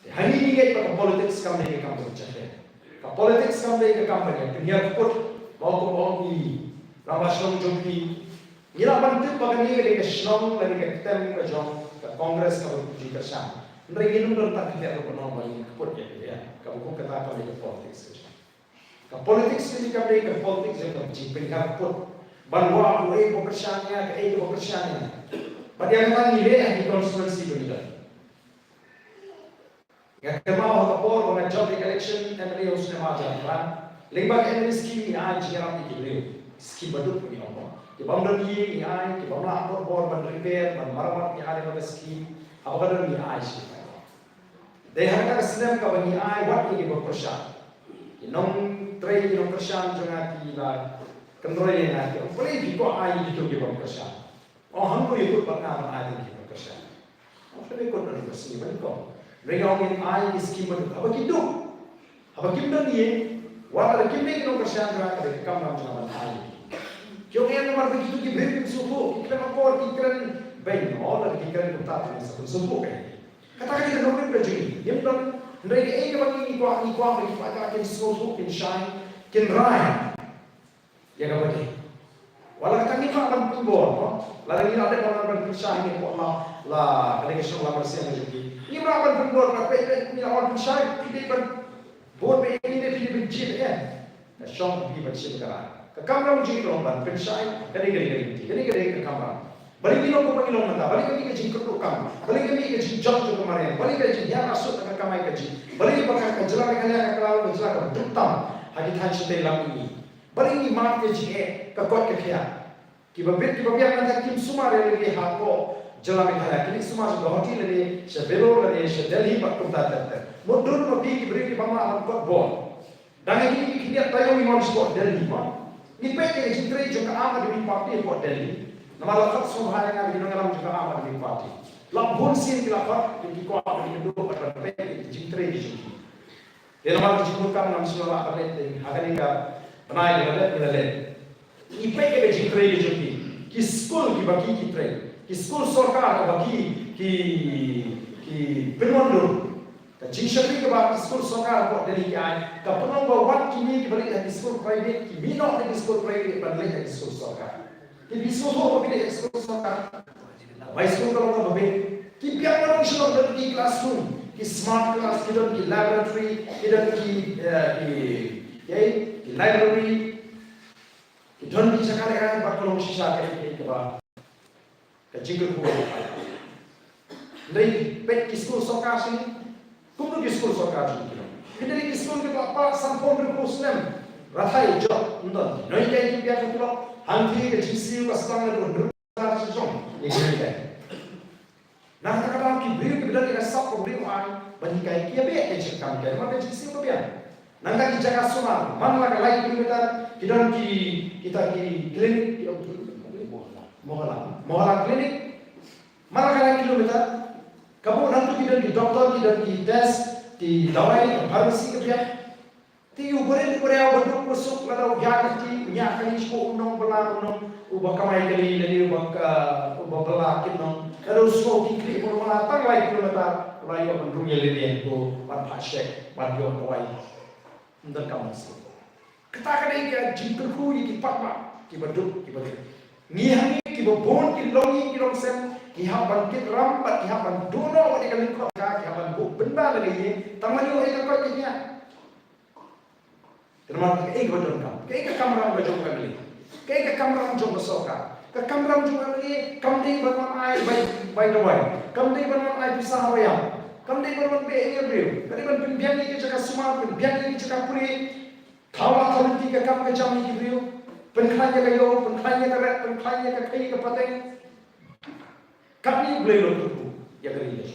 Te hangne ngi ngeit ba ka politics kam dei ka kam ban jakhlia. Ka politics kam dei ka kam ban ïa pynhiar kput. Ba kum ba ong i rangbah shnong jong phi, ngi lah ban tip ba kane ka dei ka shnong lane ka tem ka jong ka Congress kaba ju kyrshan. Hynrei ngin ym don tang khyndiat ruh ban ong ba ngin kput ïa ka, ïa kaba kum kata kam dei ka politics ka jong. Ka politics kane kam dei ka politics jong ka jingpynhiar kput ban wad kaei ba kyrshan ïa, kaei ba kyrshan ïa. Bad ïa kata ngi leh ha ki constituency ba ngi don. Nga kynmaw ha ka por ba nga jop ïa ka election M L A ha u snem ar hajar khatphra, lyngba ka M L A scheme ngi ai jingïarap ïa ki briew. Scheme baduk ngi ong, ki bym don ïing ngi ai, ki bym lah bor ban repair, ban marammot ngi ai lyngba ka scheme. Haba ka don ngi ai shi. Dei ha kata ka snem kaba ngi ai wat ïa ki bym kyrshan. Ki nongtrei, ki nongkyrshan jong nga ki la kynroi ïa nga, ki ong, balei phi kwah ai ïa kito ki bym kyrshan? Ong, hangno ïa kut bad nga ban ai ïa ki bym kyrshan? Ong, balei kut ban kyrshan ban kong? Hynrei ong, ngin ai ïa ki skim baduk. Haba ki duk, haba kim don ïing, wat lada kim dei ki nongkyrshan jong nga, ka dei ka kamram jong nga ban ai ïa ki. Ki ong, ïa namar ba kito ki briew kim sngewthuh, ki kren akor, ki kren beiñ, oh, lada ki kren kumta, ki sa pyn sngewthuh ka ïa ki. Kata ka dei ka nongrim ka jong ngi. Ngim don, hynrei kaei kaba ngi kwah, ngi kwah ba ki paidbah kin sngewthuh, kin shai, kin rai ïa kaba dei. Wat la kata ngim lah ban pynbor, no? Lada ngi la dep ban pynshai ngi, ko la, la ka dei ka shnong Lambersiam ka jong ngi. Ngim lah ban pynbor, ka peit peit ngi la wan pynshai, phi dei ban bor ba ïa ngi ne phi dei ban jied ïa. Ka shong phi ban shim ka rai. Ka kamram jong ngi ka long ban pynshai, ka dei, ka dei, ka dei, ka dei, ka dei ka kamram. Balei ngi long kumba ngi long mynta, balei ka mih ka jingkyrduh kam, balei ka mih ka jingjop jong ka mariang, balei ka jinghiar arsut ka kamai kajih, balei ba ka, ka jylla Meghalaya ka la long ka jylla kaba duk tam ha ki thaiñ shatei lam mihngi. Balei ngi mad ka jingeh, ka koit ka khiah. Kiba bit kiba biang mynta kim sumar ïa lade ha ka jylla Meghalaya, ki leit sumar sha Guwahati lade, sha Vellore lade, sha Delhi bad kumta ter ter. Mutdur ma phi ki briew kiba mad ban kot bor. Dang ïa kine ki khyndiat taïew ngi wan shapoh Delhi mo. Ngi peit ïa ka jingtrei jong ka Aam Aadmi Party hapoh Delhi. Namar la khot sngewbha ïa nga ba ki nongïalam jong ka Aam Aadmi Party. La bun sien ki la khot, ki kwah ba ngin ïakynduh bad ban peit ïa ka jingtrei jong ki. Te namar ka jingdonkam ngam shym la lah ban leit, te ha kane ka bnai ngi la leit, ngi la leit. Ngi peit ïa ka jingtrei ka jong ki. Ki skul kiba ki, ki trei. Ki skul sorkar kiba ki, ki, ki pynwandur. Ka jingshakri kaba ki skul sorkar hapoh Delhi ki ai, ka pynlong ba wat kine kiba leit ha ki skul private ki mih noh na ki skul private ban leit ha ki skul sorkar. Te phi sngewthuh ba phi leit ha ki skul sorkar, bai skul ka long kaba bit. Ki biang na nongshong, don ki classroom, ki smart class, ki don ki laboratory, ki don ki, eh, ki, ki, ki library, ki don ki jaka lehkai, bad ka long shisha ka, ka, kaba Ka jingkyrkhu. Hynrei peit ki skul sorkar shisha. Kumno ki skul sorkar shisha ki long? Ki dei ki skul kiba palat sanphew hynriewphew snem. Rathai jop, ym don. Nonghikai ki biang ki lok. Hangtei ka jingsiew ka sdang na ka hynriew hajar shi jong. Ïa ki nonghikai. Na kata ka daw ki briew kiba don ïa ka sap ka briew ai ban hikai ki ïa beh ka jingkam hikai. Namar ka jingsiew ka biang. Nangta ki jaka sumar, man la ka lai kilometer, ki don ki, kita ki clinic, ki, mohalla, mohalla clinic. Man la ka lai kilometer, ka mut nangtu ki don ki doktor, ki don ki test, ki dawai, ki pharmacy ka biang. Te u barit u briew ba duk ba suk lada u ïaid lynti, u ñiah kali shuh, u nongbylla, u nong, uba kamai kali lane uba ka, uba bylla kit nong. Lada u sngew ki khlieh ba u bylla tang lai kilometer, u la ïoh ban rung ïa lade, to ban phah check, ban ïoh dawai. Ym donkam ban sngew. Kata ka dei ka jingkyrkhu ïa ki paidbah, kiba duk, kiba duk. Ngi hangne kiba bun ki longïing ki longsem, ki hap ban kit ram bad ki hap ban duh noh wat ïa ka lyngkot jaka, ki hap ban buh bynta na ka ïing, tang ban ïoh ïa ka koit ka khiah. Te namar kaei kaba donkam, kaei ka kamram ka jong ka M L A, kaei ka kamram jong ka sorkar, Ka kamram jong u MLA kam dei ban wan ai bai, bai dawai. Kam dei ban wan ai pisa ha wei ïap. Kam dei ban wan beh ïa ki briew. Ka dei ban pynbiang ïa ki jaka sumar, pynbiang ïa ki jaka pule. Thaw la thaw lynti ka kam ka jam ïa ki briew. Pynkhlaiñ ïa ka ïew, pynkhlaiñ ïa ka rep, pynkhlaiñ ïa ka khaii ka pateng. Katne U Blei u la kyrkhu ïa ka ri.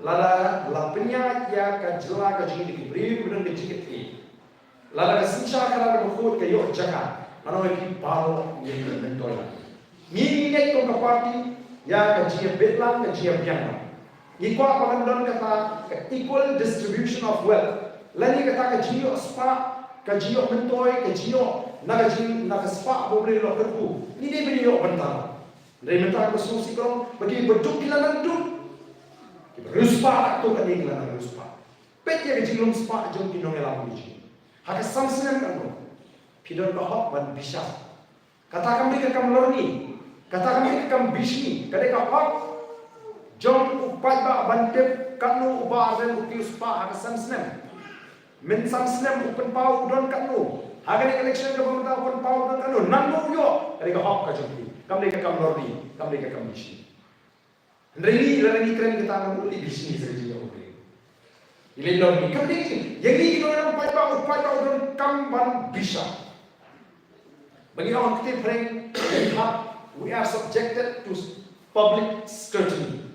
Lada la pynïaid ïa ka jylla ka jong ngi da ki briew kiba don ka jingkitkhlieh, lada ka synshar khadar kaba khuid ka ïoh jaka, ngan ong ïa phi baroh ngin myntoi lang. Ngi, ngi ngeit kum ka party ïa ka jingïabit lang, ka jingïabiang lang. Ngi kwah ba kan don kata ka equal distribution of wealth, lane kata ka jingïohspah, ka jingïohmyntoi, ka jingïoh na ka jing, na ka spah ba U Blei u la kyrkhu. Ngi dei ban ïoh bynta. Hynrei mynta ka sngewsih ka long ba kiba duk ki la nang duk, kiba riewspah katto katne ki la nang riewspah. Peit ïa ka jinglong spah jong ki nongïalam ki jong ngi. Ha ka san snem katno phi don ka hok ban bishar? Kata kam dei ka kam lorni, kata kam dei ka kam bishni, ka dei ka hok jong u paidbah ban tip katno u Bah Ardent u kiew spah ha ka san snem. Mynsan snem u pynpaw u don katno? Ha kane ka election kaba mynta u pynpaw u don katno? Nangno u ïoh? Ka dei ka hok ka jong phi. Kam dei ka kam lorni, kam dei ka kam bishni. Hynrei ngi, lada ngi kren kata, ngi leit bishni sa ka jingïoh U Blei. Ngi leit lorni, kam dei. Ïa ngi ki nongïalam paidbah, u paidbah u donkam ban bishar. Ba ngi ong ha ka ktien phareng, we are subjected to public scrutiny.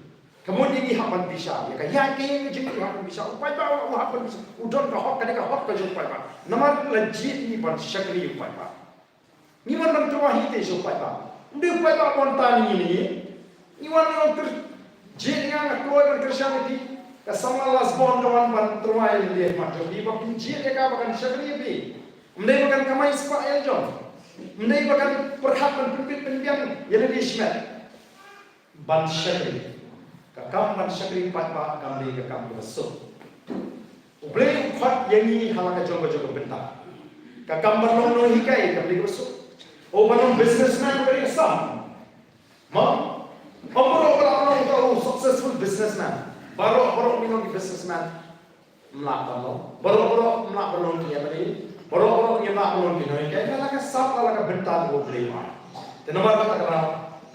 Ka mut ïa ngi hap ban bishar, ïa ka ïaid ka ïeng ka jong ngi hap ban bishar, u paidbah u hap ban bishar, u don ka hok, ka dei ka hok ka jong u paidbah. Namar la jied ïa ngi ban shakri ïa u paidbah. Ngi wan ban tyrwa hi te sha u paidbah. Ym dei u paidbah u wan tan ïa ngi. Ngi wan ban kyr-, jied ïa nga, nga kloi ban kyrshan ïa phi. Ka samla last born ka wan ban tyrwa ïa lade mat jong phi, ba phin jied ïa ka ba kan shakri ïa phi. Ym dei ba kan kamai spah ïa la jong. Ym dei ba kan pyrkhat ban pynbit pynbiang ïa lade shimet. Ban shakri. Ka kam ban shakri paidbah kam dei ka kam kaba suk. U Blei u khot ïa ngi ha la ka jong ka jong ka bynta. Ka kam ban long nonghikai kam dei kaba suk. O ban long businessman ka dei ka sam. Ma? Ym baroh ba lah ban long uta u successful businessman. Baroh, baroh ngi long ki businessman. Ym lah ban long. Baroh baroh ym lah ban long ki MLA. Baroh baroh ngim lah ban long ki nonghikai. Ka la ka sap, ka la ka bynta kaba U Blei u ai. Te namar kata ka daw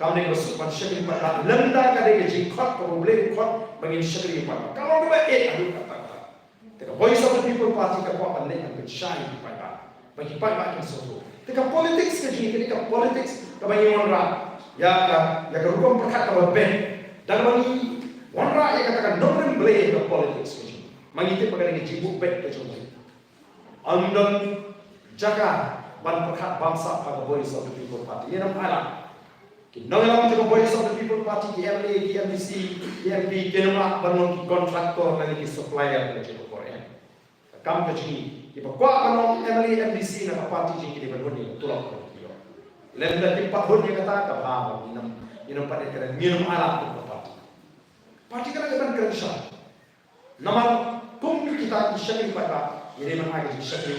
kam dei kaba suk ban shakri paidbah. Lymda ka dei ka jingkhot kaba U Blei u khot ba ngin shakri paidbah. Ka long kaba eh haduh katta katta. Te ka Voice of the People Party ka kwah ban leit ban pynshai ïa ki paidbah. Ba ki paidbah kin sngewthuh. Te ka politics ka jong ngi ka dei ka politics kaba ngi wanrah ïa ka, ïa ka rukom pyrkhat kaba beit. Da kaba ngi wanrah ïa kata ka nongrim Blei ïa ka politics ka jong ngi. Ma ngi tip ba ka dei ka jingbuh beit ka jong ngi. Ym don jaka ban pyrkhat bamsap ha ka Voice of the People Party. Ngin ym ailad. Ki nongïalam jong ka Voice of the People Party, ki MLA, ki MDC, ki MP, kin ym lah ban long ki contractor lane ki supplier ka jong ka por em. Ka kam ka jong ngi, kiba kwah ban long MLA, MDC na ka party jong ngi ki dei ban hun ïa ka tulop kaba ki ïoh. Lymda kim pat hun ïa kata, ka bha ba ngin ym, ngin ym pat ïa kren, ngin ym ailad kum ka party. Party ka dei ban kren shai. Namar kum kita ki shakri paidbah, ngi dei ban ai ka jingshakri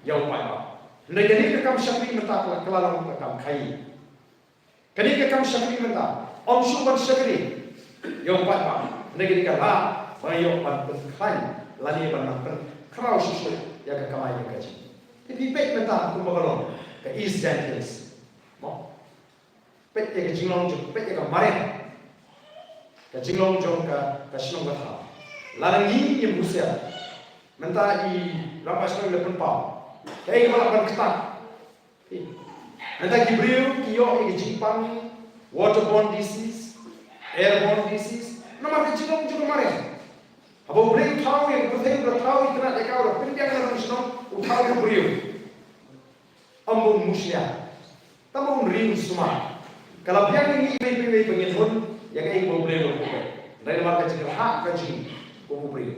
ïa u paidbah. Hynrei kane ka kam shakri mynta ka la, ka la long ka kam khaii. Kane ka kam shakri mynta ym shuh ban shakri ïa u paidbah. Hynrei kane ka lah ba ïoh ban pynkhlaiñ lane ban nang pynkhraw shuh shuh ïa ka kamai ka kajih. Te phi peit mynta kumba ka long ka East Jaintia Hills. Mo? Peit ïa ka jinglong jong, peit ïa ka mareh. Ka jinglong jong ka, ka shnong ka thaw. Lada ngi ngim husiar, mynta i rangbah shnong i la pynpaw. Kaei kaba lah ban ktah? Mynta ki briew ki ïoh ïa ka jingpang waterborne disease, airborne disease. Namar ka jinglong jong ka mareh. Haba U Blei u thaw ïa ka pyrthei, u la thaw ïa ka, u la pynbiang ïa ka shnong, u thaw ïa ka briew. Ym ba un mushlia, tang ba un ri un sumar. Ka la biang ïa ngi iwei pa iwei ba ngin hun ïa kaei ba U Blei u la buh. Hynrei namar ka jingrhah ka jong ngi kum u briew,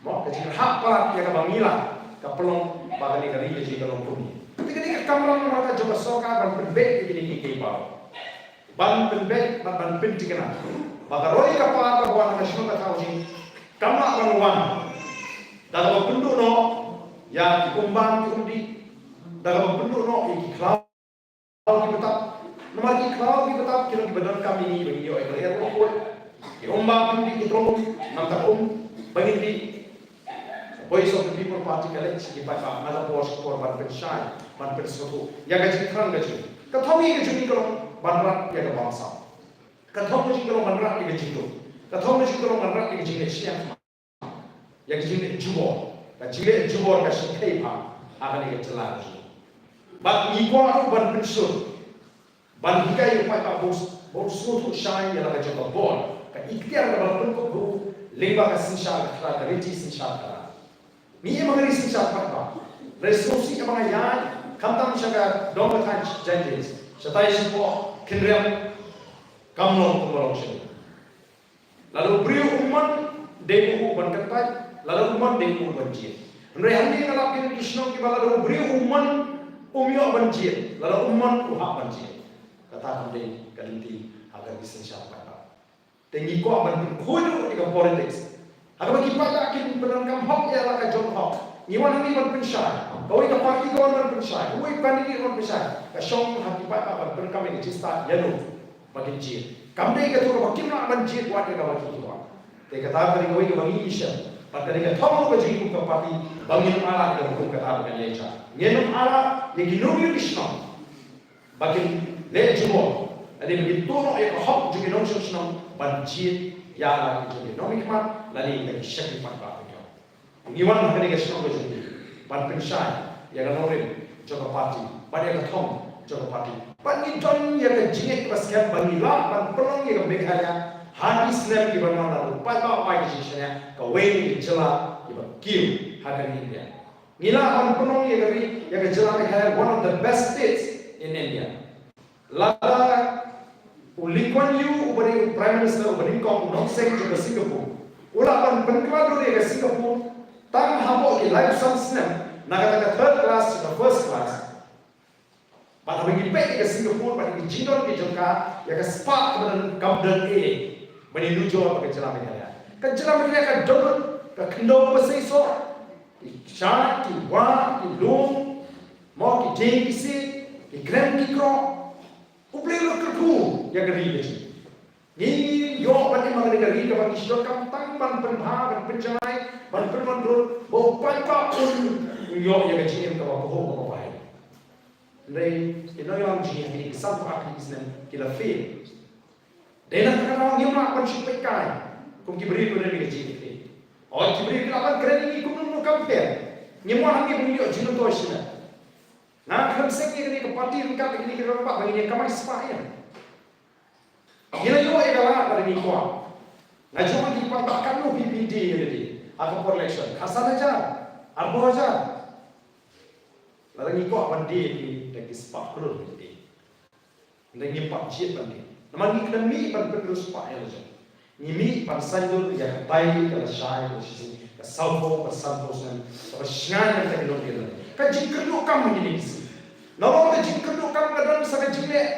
mo, ka jingrhah palat ïa kaba ngi lah, ka pynlong ba kane ka ri ka jong ngi ka long kumne. Te kane ka kamram namar ka jong ka sorkar ban pynbeit ïa kine kiei kiei baroh. Ban pynbeit bad ban pynthikna ba ka roi ka par kaba wan ha ka shnong ka thaw jong ngi kam lah ban wan da kaba pynduh noh ïa ki umbam ki umdih, da kaba pynduh noh ïa ki khlaw ki btap. Namar ki khlaw ki btap ki long kiba donkam ïa ngi ba ngin ïoh ïa ka lyer bakhuid. Ki umbam ki umdih ki throng um, namar ka um ba ngin dih. Voice of the People Party ka leit sha ki paidbah man la ka por sha ka por ban pynshai, ban pynsngewthuh ïa ka jingthrang ka jong ngi. Ka thong ïa ka jong ngi ka long ban rat ïa ka bamsap. Ka thong ka jingkyrhong ban rat ïa ka jingduh. Ka thong ka jingkyrhong ban rat ïa ka jingleh shiliang. Ïa ka jingleh jubor. Ka jingleh jubor ka sheptieng bha ha kane ka jylla ka jong ngi. Bad ngi kwah ruh ban pynshai, ban hikai ïa u paidbah ba u sngewthuh shai ïa la ka jong ka bor, ka iktiar kaba la pynkup ha u lyngba ka synshar khadar, ka riti synshar khadar. Ngi im ha ka ri synshar paidbah. Hynrei sngewsih kaba nga ïaid, khamtam sha ka dong ka thaiñ Jaintia, shatai shapoh Khynriam, kam long kumba long shane. Lada u briew u mon, dei u ban kyntait, lada u mon, dei u ban jied. Hynrei hangne nga lap ïa ki shnong kiba lada u briew u mon, um ïoh ban jied, lada u mon u hap ban jied. Kata kam dei ka lynti ha ka ri synshar paidbah. Te ngi kwah ban pynkhuid ruh ïa ka politics. Ha kaba ki paidbah kin pyndonkam hok ïa la ka jong hok. Ngi wan hangne ban pynshai. Kawei ka party ka wan ban pynshai. Kawei candidate ban pynshai. Ka shong ha ki paidbah ban pyndonkam ïa ka jingstad ïano ba kin jied. Kam dei kato kaba kim lah ban jied wat ïa kaba ki kwah. Te kata ka dei kawei kaba ngi ïashem. Bad ka dei ka thong ka jong ngi kum ka party ba ngin ym ailad ïa ka hukum kata ba kan ïaishah. Ngin ym ailad ïa kino kino ki shnong ba kin leh jubor, lane ba kin tuh noh ïa ka hok jong ki nongshong shnong ban jied ïa la ki jong ki nongmihkhmat lane ïa ki shakri paidbah. Ngi wan ha kane ka shnong ka jong ngi ban pynshai ïa ka nongrim jong ka party bad ïa ka thong jong ka party. Bad ngi don ïa ka jingngeit kaba skhem ba ngi lah ban pynlong ïa ka Meghalaya ha ki snem kiban wan, lada u paidbah u ai ka jingshaniah, kawei na ki jylla kiba kiew ha ka ri India. Ngi lah ban pynlong ïa ka ri, ïa ka jylla Meghalaya one of the best states in India. Lada u Lee Kuan Yew uba dei u Prime Minister uba nyngkong, u nongseng jong ka Singapore, u lah ban pynkylla dur ïa ka Singapore tang hapoh ki laiphew san snem, na kata ka third class sha ka first class. Bad haba ngi peit ïa ka Singapore bad ki jingdon ki jong ka, ïa ka spah kaba don kam don ei ei ban ïanujor bad ka jylla Meghalaya. Ka jylla Meghalaya ka don ka khyndew ba seisoh, ki shait, ki wah, ki lum, mo, ki dieng ki siej, ki krem ki krok. U Blei u la kyrkhu ïa ka ri ka jong ngi. Ngi ïoh ban im ha kane ka ri kaba ngi shu donkam tang ban pynbha, ban pynjanai, ban pynwandur, ba u paidbah un ïoh ïa ka jingim kaba khuid kaba bha. Hynrei ki nongïalam jong ngi ha kine ki sanphew ar tylli ki snem ki la fail. Dei na kata ka daw ngim lah ban shu peit kai kum ki briew kiba don ka jingïeit. Hooid, ki briew ki lah ban kren ïa ngi kumno kumno kam pher. Ngim wan hangne ba ngin ïoh jingmyntoi shisha. Nga khlem seng ïa kane ka party ryngkat kine ki rangbah ba ngin ïa kamai spah ïa. Ngi la ïoh ïa ka lad ba ngi kwah. Nga jong ngi kwah ba katno phi phi die ïa lade ha ka por election, khatsan hajar, arphew hajar. Lada ngi kwah ban die, ngi da ki spah klur ngi die. Ngi ngim pat jied ban die. Namar ngi khlem mih ban pynriewspah ïa la jong. Ngi mih ban saiñdur ïa ka tai ka lashai ka lashisngi, ka sawphew, ka sanphew snem kaba shngaiñ na ka jingkyrduh kam ha kine ki sngi. Nalor ka jingkyrduh kam ka don sa ka jingleh,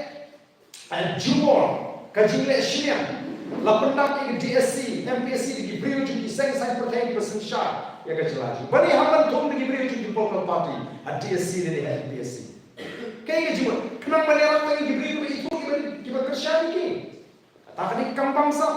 eh, jubor, ka jingleh shiliang. La pyndap ïa ka D S C, M P S C da ki briew jong ki seng saiñ pyrthei kiba synshar ïa ka jylla jong ngi. Balei hap ban thung da ki briew jong ki political party ha D S C lane ha M P S C? Kaei ka jingmut? Khnang ban ïarap ïa ki briew kiba ithuh, kiba, kiba kyrshan ïa ki. Kata ka dei ka kam bamsap.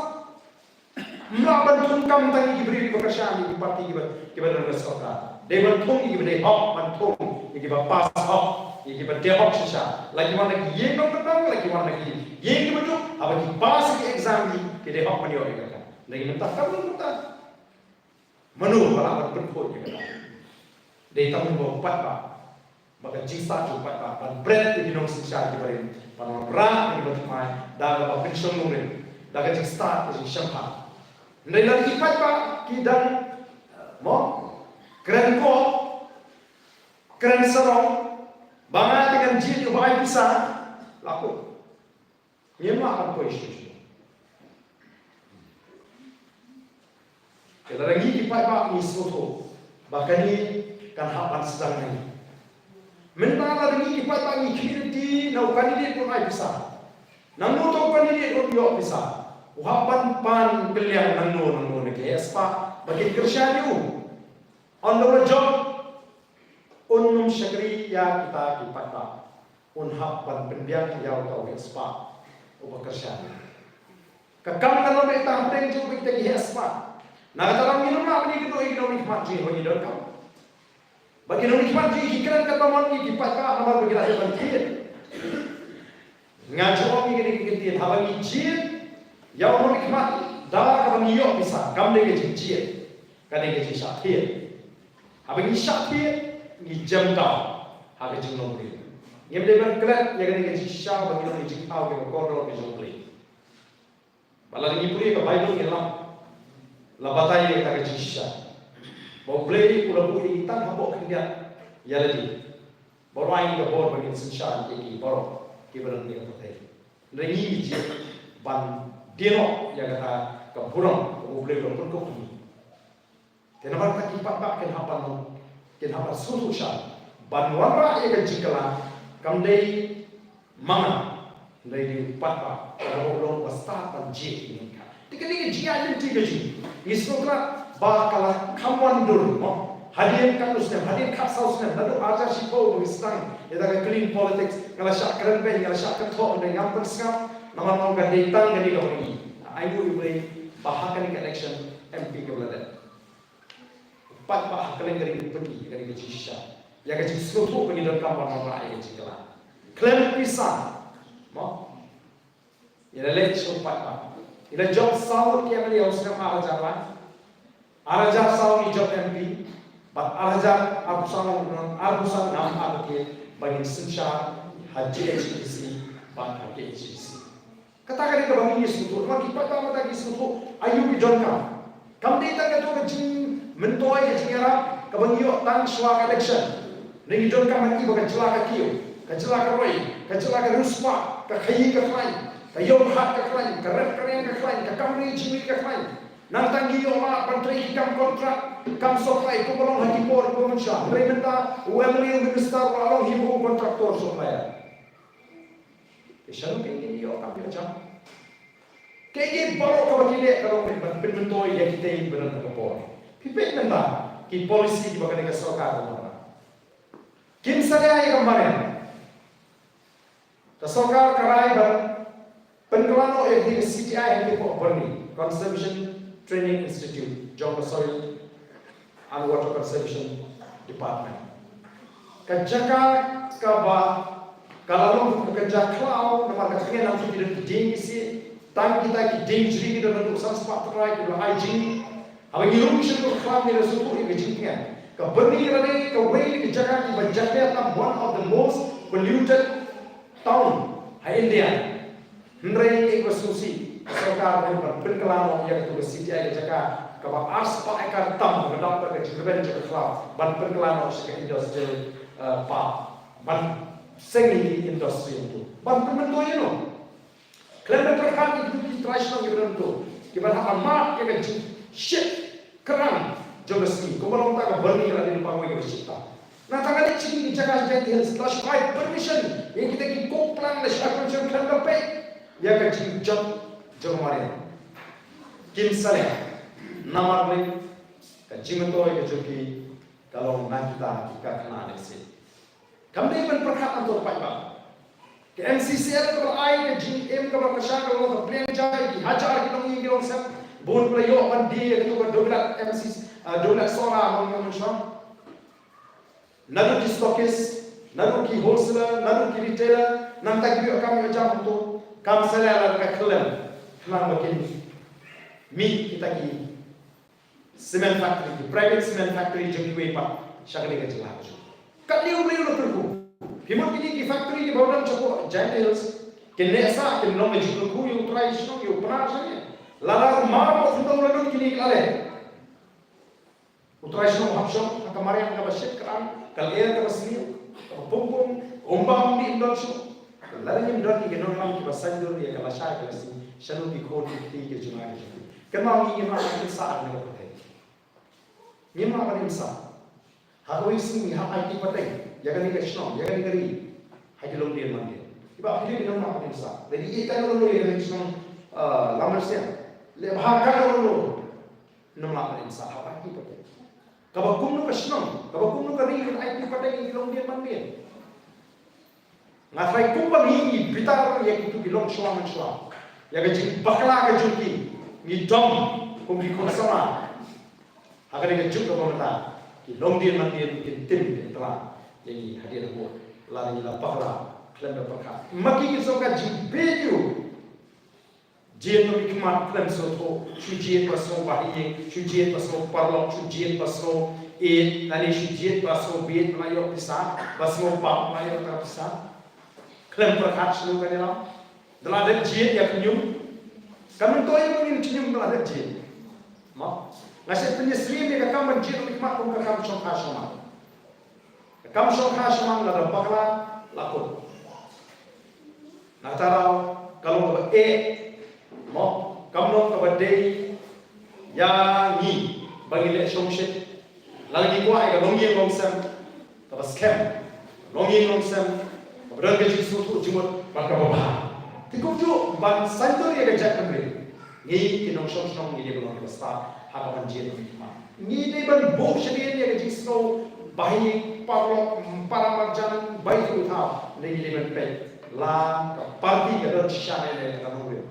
Ym lah ban thung kam tang ïa ki briew kiba kyrshan ïa ki party, kiba, kiba don ha sorkar. Dei ban thung ïa kiba dei hok, ban thung ïa kiba pass hok, ïa kiba dei hok shisha. La ki wan na ki ïing nongkyndong, la ki wan na ki ïing kiba duk, haba ki pass ïa ki exam, ki dei hok ban ïoh ïa kata. Dei ki mynta kam, mynta mano ba lah ban pynkhuid ïa kata? Dei tang ba u paidbah, ba ka jingstad jong u paidbah ban bret ïa ki nongsynshar kiba rim, ban wanrah ïa kiba thymmai da kaba pynshong nongrim, da ka jingstad ka jingshemphang. Hynrei lada ki paidbah ki dang, eh, mo, kren koh, kren sarong, ba nga te ngan jied ïa uba ai pisa, la kut. Ngim lah ban poi shuh shuh. Te lada ngi ki paidbah ngi sngewthuh ba kane kan hap ban sdang na ngi. Mynta lada ngi ki paidbah ngi khmih lynti na u candidate un ai pisa, nangno uto u candidate un ïoh pisa, u hap ban pan kylliang nangno nangno na ki heh spah ba kin kyrshan ïa u. Ynda u la jop, un ym shakri ïa kita ki paidbah. Un hap ban pynbiang ïa uta u heh spah uba kyrshan. Ka kam ka long ïa kita hapdeng jong kita ki heh spah. Na kata ka daw ngin ym lah ban ïakynduh ïa ki nongmihkhmat jong ngi ba ngi donkam. Ba ki nongmihkhmat jong ngi ki kren katba mon ïa ki paidbah namar ba ki la dep ban thied. Nga ju ong ïa kane ka ktien, haba ngi jied ïa u nongmihkhmat da kaba ngi ïoh pisa, kam dei ka jingjied, ka dei ka jingshah thied. Haba ngi shah thied, ngi jem thaw ha ka jinglong briew. Ngim dei ban klet ïa kane ka jingshisha ba ngi long ka jingthaw ka kordor ka jong U Blei. Ba lada ngi pule ka Baibl ngi lap, la batai ïa kata ka jingshisha ba U Blei u la buh ïa ngi tang hapoh khyndiat ïa lade, ba u ai ïa ngi ka bor ba ngin synshar ïa ki baroh kiba don ha kane ka pyrthei. Hynrei ngi ngi jied ban die noh ïa kata ka burom kaba U Blei u la pynkup ïa ngi. Te namar kata ki paidbah kin hap ban long, kin hap ban sngewthuh shai ban wanrah ïa ka jingkylla, kam dei ma nga, hynrei dei u paidbah uba long uba stad ban jied ïa ngi. Te kane ka jingïaid lynti ka jong ngi, ngi sngewthuh ba ka la kham wan dur mo. Hadien katno snem, hadien khatsaw snem, naduh arhajar shiphew ba ngi sdang ïa ka clean politics, nga la shah kren beiñ, nga la shah kynthoh, hynrei ngam pynsngap namar nga ong ka dei tang kane kaba ngi. Ai nguh ïa U Blei ba ha kane ka election M P kaba la dep, paidbah ha kylleng ka ri u pyni ïa kane ka jingshisha, ïa ka jingsngewthuh ba ngi donkam ban wanrah ïa ka jingkylla. Khlem pisa mo, ngi la leit sha u paidbah. Ngi la jop saw ngut ki M L A ha u snem arhajar lai, arhajar saw ngi jop M P, bad arhajar arphew saw, arphew saw ngam artatien ba ngin synshar ha J H A D C bad ha K H A D C. Kata ka dei kaba ngi sngewthuh, namar ki paidbah mynta ki sngewthuh aïu ki donkam. Kam dei tang kato ka jingmyntoi, ka jingïarap kaba ngi ïoh tang shuwa ka election. Hynrei ngi donkam ban i ba ka jylla ka kiew, ka jylla ka roi, ka jylla ka riewspah, ka khaii ka khlaiñ, ka ïoh ka hat ka khlaiñ, ka rep ka riang ka khlaiñ, ka kam ri jingri ka khlaiñ. Nangta ngi ïoh lad ban trei ki kam kontrak, kam sophlai kumba long ha ki por kiba mynshuwa. Hynrei mynta u M L A, u minister u la long hi ba u kontraktor sophlaier. Te shano kein kin ïoh kam ïoh jam? Kaei baroh kaba ki leh ka long ban pynmyntoi ïa kitei kiba don ha ka por. Phi peit mynta ki policy kiba kane ka sorkar ka wanrah, kim salia ïa ka mariang. Ka sorkar ka rai ban pynkylla noh ïa ka C T I ha ka por, Byrni Conservation Training Institute jong ka Soil and Water Conservation Department. Ka jaka kaba ka la long ka jaka khlaw namar ka tngen, ym tip ki don ki dieng ki siej, tang kita ki dieng jri ki don naduh san spah trai kiba la ai jingmih. Haba ngi rung sha ka khlaw ngi la sngewthuh ïa ka jingtngen. Ka Byrni ka la dei kawei na ki jaka kiba jakhlia tam, one of the most polluted town ha India. Hynrei kaei kaba sngewsih, ka sorkar ka ban pynkylla noh ïa katu ka C T I, ka jaka kaba ar spah acre tam kaba dap da ka jingrben jong ka khlaw, ban pynkylla noh sha ka industrial, eh, park, ban seng ïa ki industry hangtu. Ban pynmyntoi ïano? Khlem da pyrkhat ïa kitu ki trai shnong kiba don hangtu, kiban hap ban mad ïa ka jingshit kyrang jong ka sngi. Kumba long ta ka Byrni ka la dei lypa kawei kaba shit tam. Nangta ka dei shi ki jaka ha Jaintia Hills, la shu ai permission ïa kita ki kopplang, la shu ai permission khlem da peit ïa ka jingjot jong ka mariang. Kim salia namar lei ka jingmyntoi ka jong ki ka long na kita ki karkhana ne sien. Kam dei ban pyrkhat hangto paidbah. Ka M C C L kaba la ai ka jingim kaba kyrshan ka long ka pliang jai, ki hajar ki nongïing ki nongsem, bun ki la ïoh ban die ïa kato ka dewbilat M C C, ah, dewbilat solar, nongïing nongshong. Naduh ki stockist, naduh ki wholesaler, naduh ki retailer, nangta ki ïoh kam ïoh jam hangto. Kam salia lada ka khyllem khnang ba kin mih kita ki cement factory, ki private cement factory jong kiwei pat sha kane ka jylla ka jong. Katne U Blei u la kyrkhu. Phi mut kine ki factory kiba don shapoh Jaintia Hills kin neh sah, kin long ka jingkyrkhu ïa u trai shnong, ïa u Pnar shnong ïa. Lada u mar hapoh Khyndaw u la nud, kine ki la leh. U trai shnong u hap shong ha ka mariang kaba shit kyrang, ka lyer kaba sniew, kaba pung pung, um bam um dih um don shuh. Lada ngim don ïa ki nongïalam kiba saiñdur ïa ka lashai ka lasing, shano ki khun ki kti ki jong nga ki jong phi? Kynmaw, ngi ngim lah ban im sah ha kane ka pyrthei. Ngim lah ban im sah. Ha kawei ka sngi ngi hap aiti pateng ïa kane ka shnong, ïa kane ka ri, ha ki longdien mandien. Kiba phi, ngim lah ban im sah. Lada ïeit tang lano ïa kane ka shnong, ah, Lambersiang, leh bha tang lano, ngim lah ban im sah, hap aiti pateng. Kaba kumno ka shnong, kaba kumno ka ri kan aiti pateng ïa ki longdien mandien? Nga tharai kumba ngi, ngi bitar ïa kitu ki longshuwa manshuwa, ïa ka jingbakla ka jong ki, ngi dom kum ki khun samla. Ha kane ka juk kaba mynta, ki longdien mandien kin tim kin tla ïa ngi hadien habud lada ngi la bakla Khlem da pyrkhat. Ma ki ki song ka jingbieit ïa u. Jied ba mihkhmat khlem sngewthuh, shu jied ba sngew bahaïing, shu jied ba sngew paralok, shu jied ba sngew ïeit, lane shu jied ba sngew bieit ba la ïoh pisa, ba sngew bam ba la ïoh ka pisa. Khlem pyrkhat shuh ka ïalam. Da la dep jied ïa ka ñium. Ka myntoi ba ngin ñium da la dep jied. Mo. Nga sngewthuh pynïasyriem ïa ka kam ban jied ba mihkhmat kum ka kam shongkha shongman. Ka kam shongkha shongman lada bakla la kut. Na kata daw ka long kaba eh, mo, kam long kaba dei ïa ngi ba ngi leh shongshit. Lada ngi kwah ïa ka longïing longsem kaba skhem, longïing longsem kaba don ka jingsngewthuh jingmut bad kaba bha. Te kumjuh ban saiñdur ïa ka jaitbynriew, ngi ki nongshong shnong ngi dei ban long kiba stad ha ka ban jied ba mihkhmat. Ngi dei ban buh sha ïa ka jingsngew bahaïing, paralok, para marjan, bai tu thaw, ngi dei ban peit la ka party ka don shisha ne ne ka nongrim.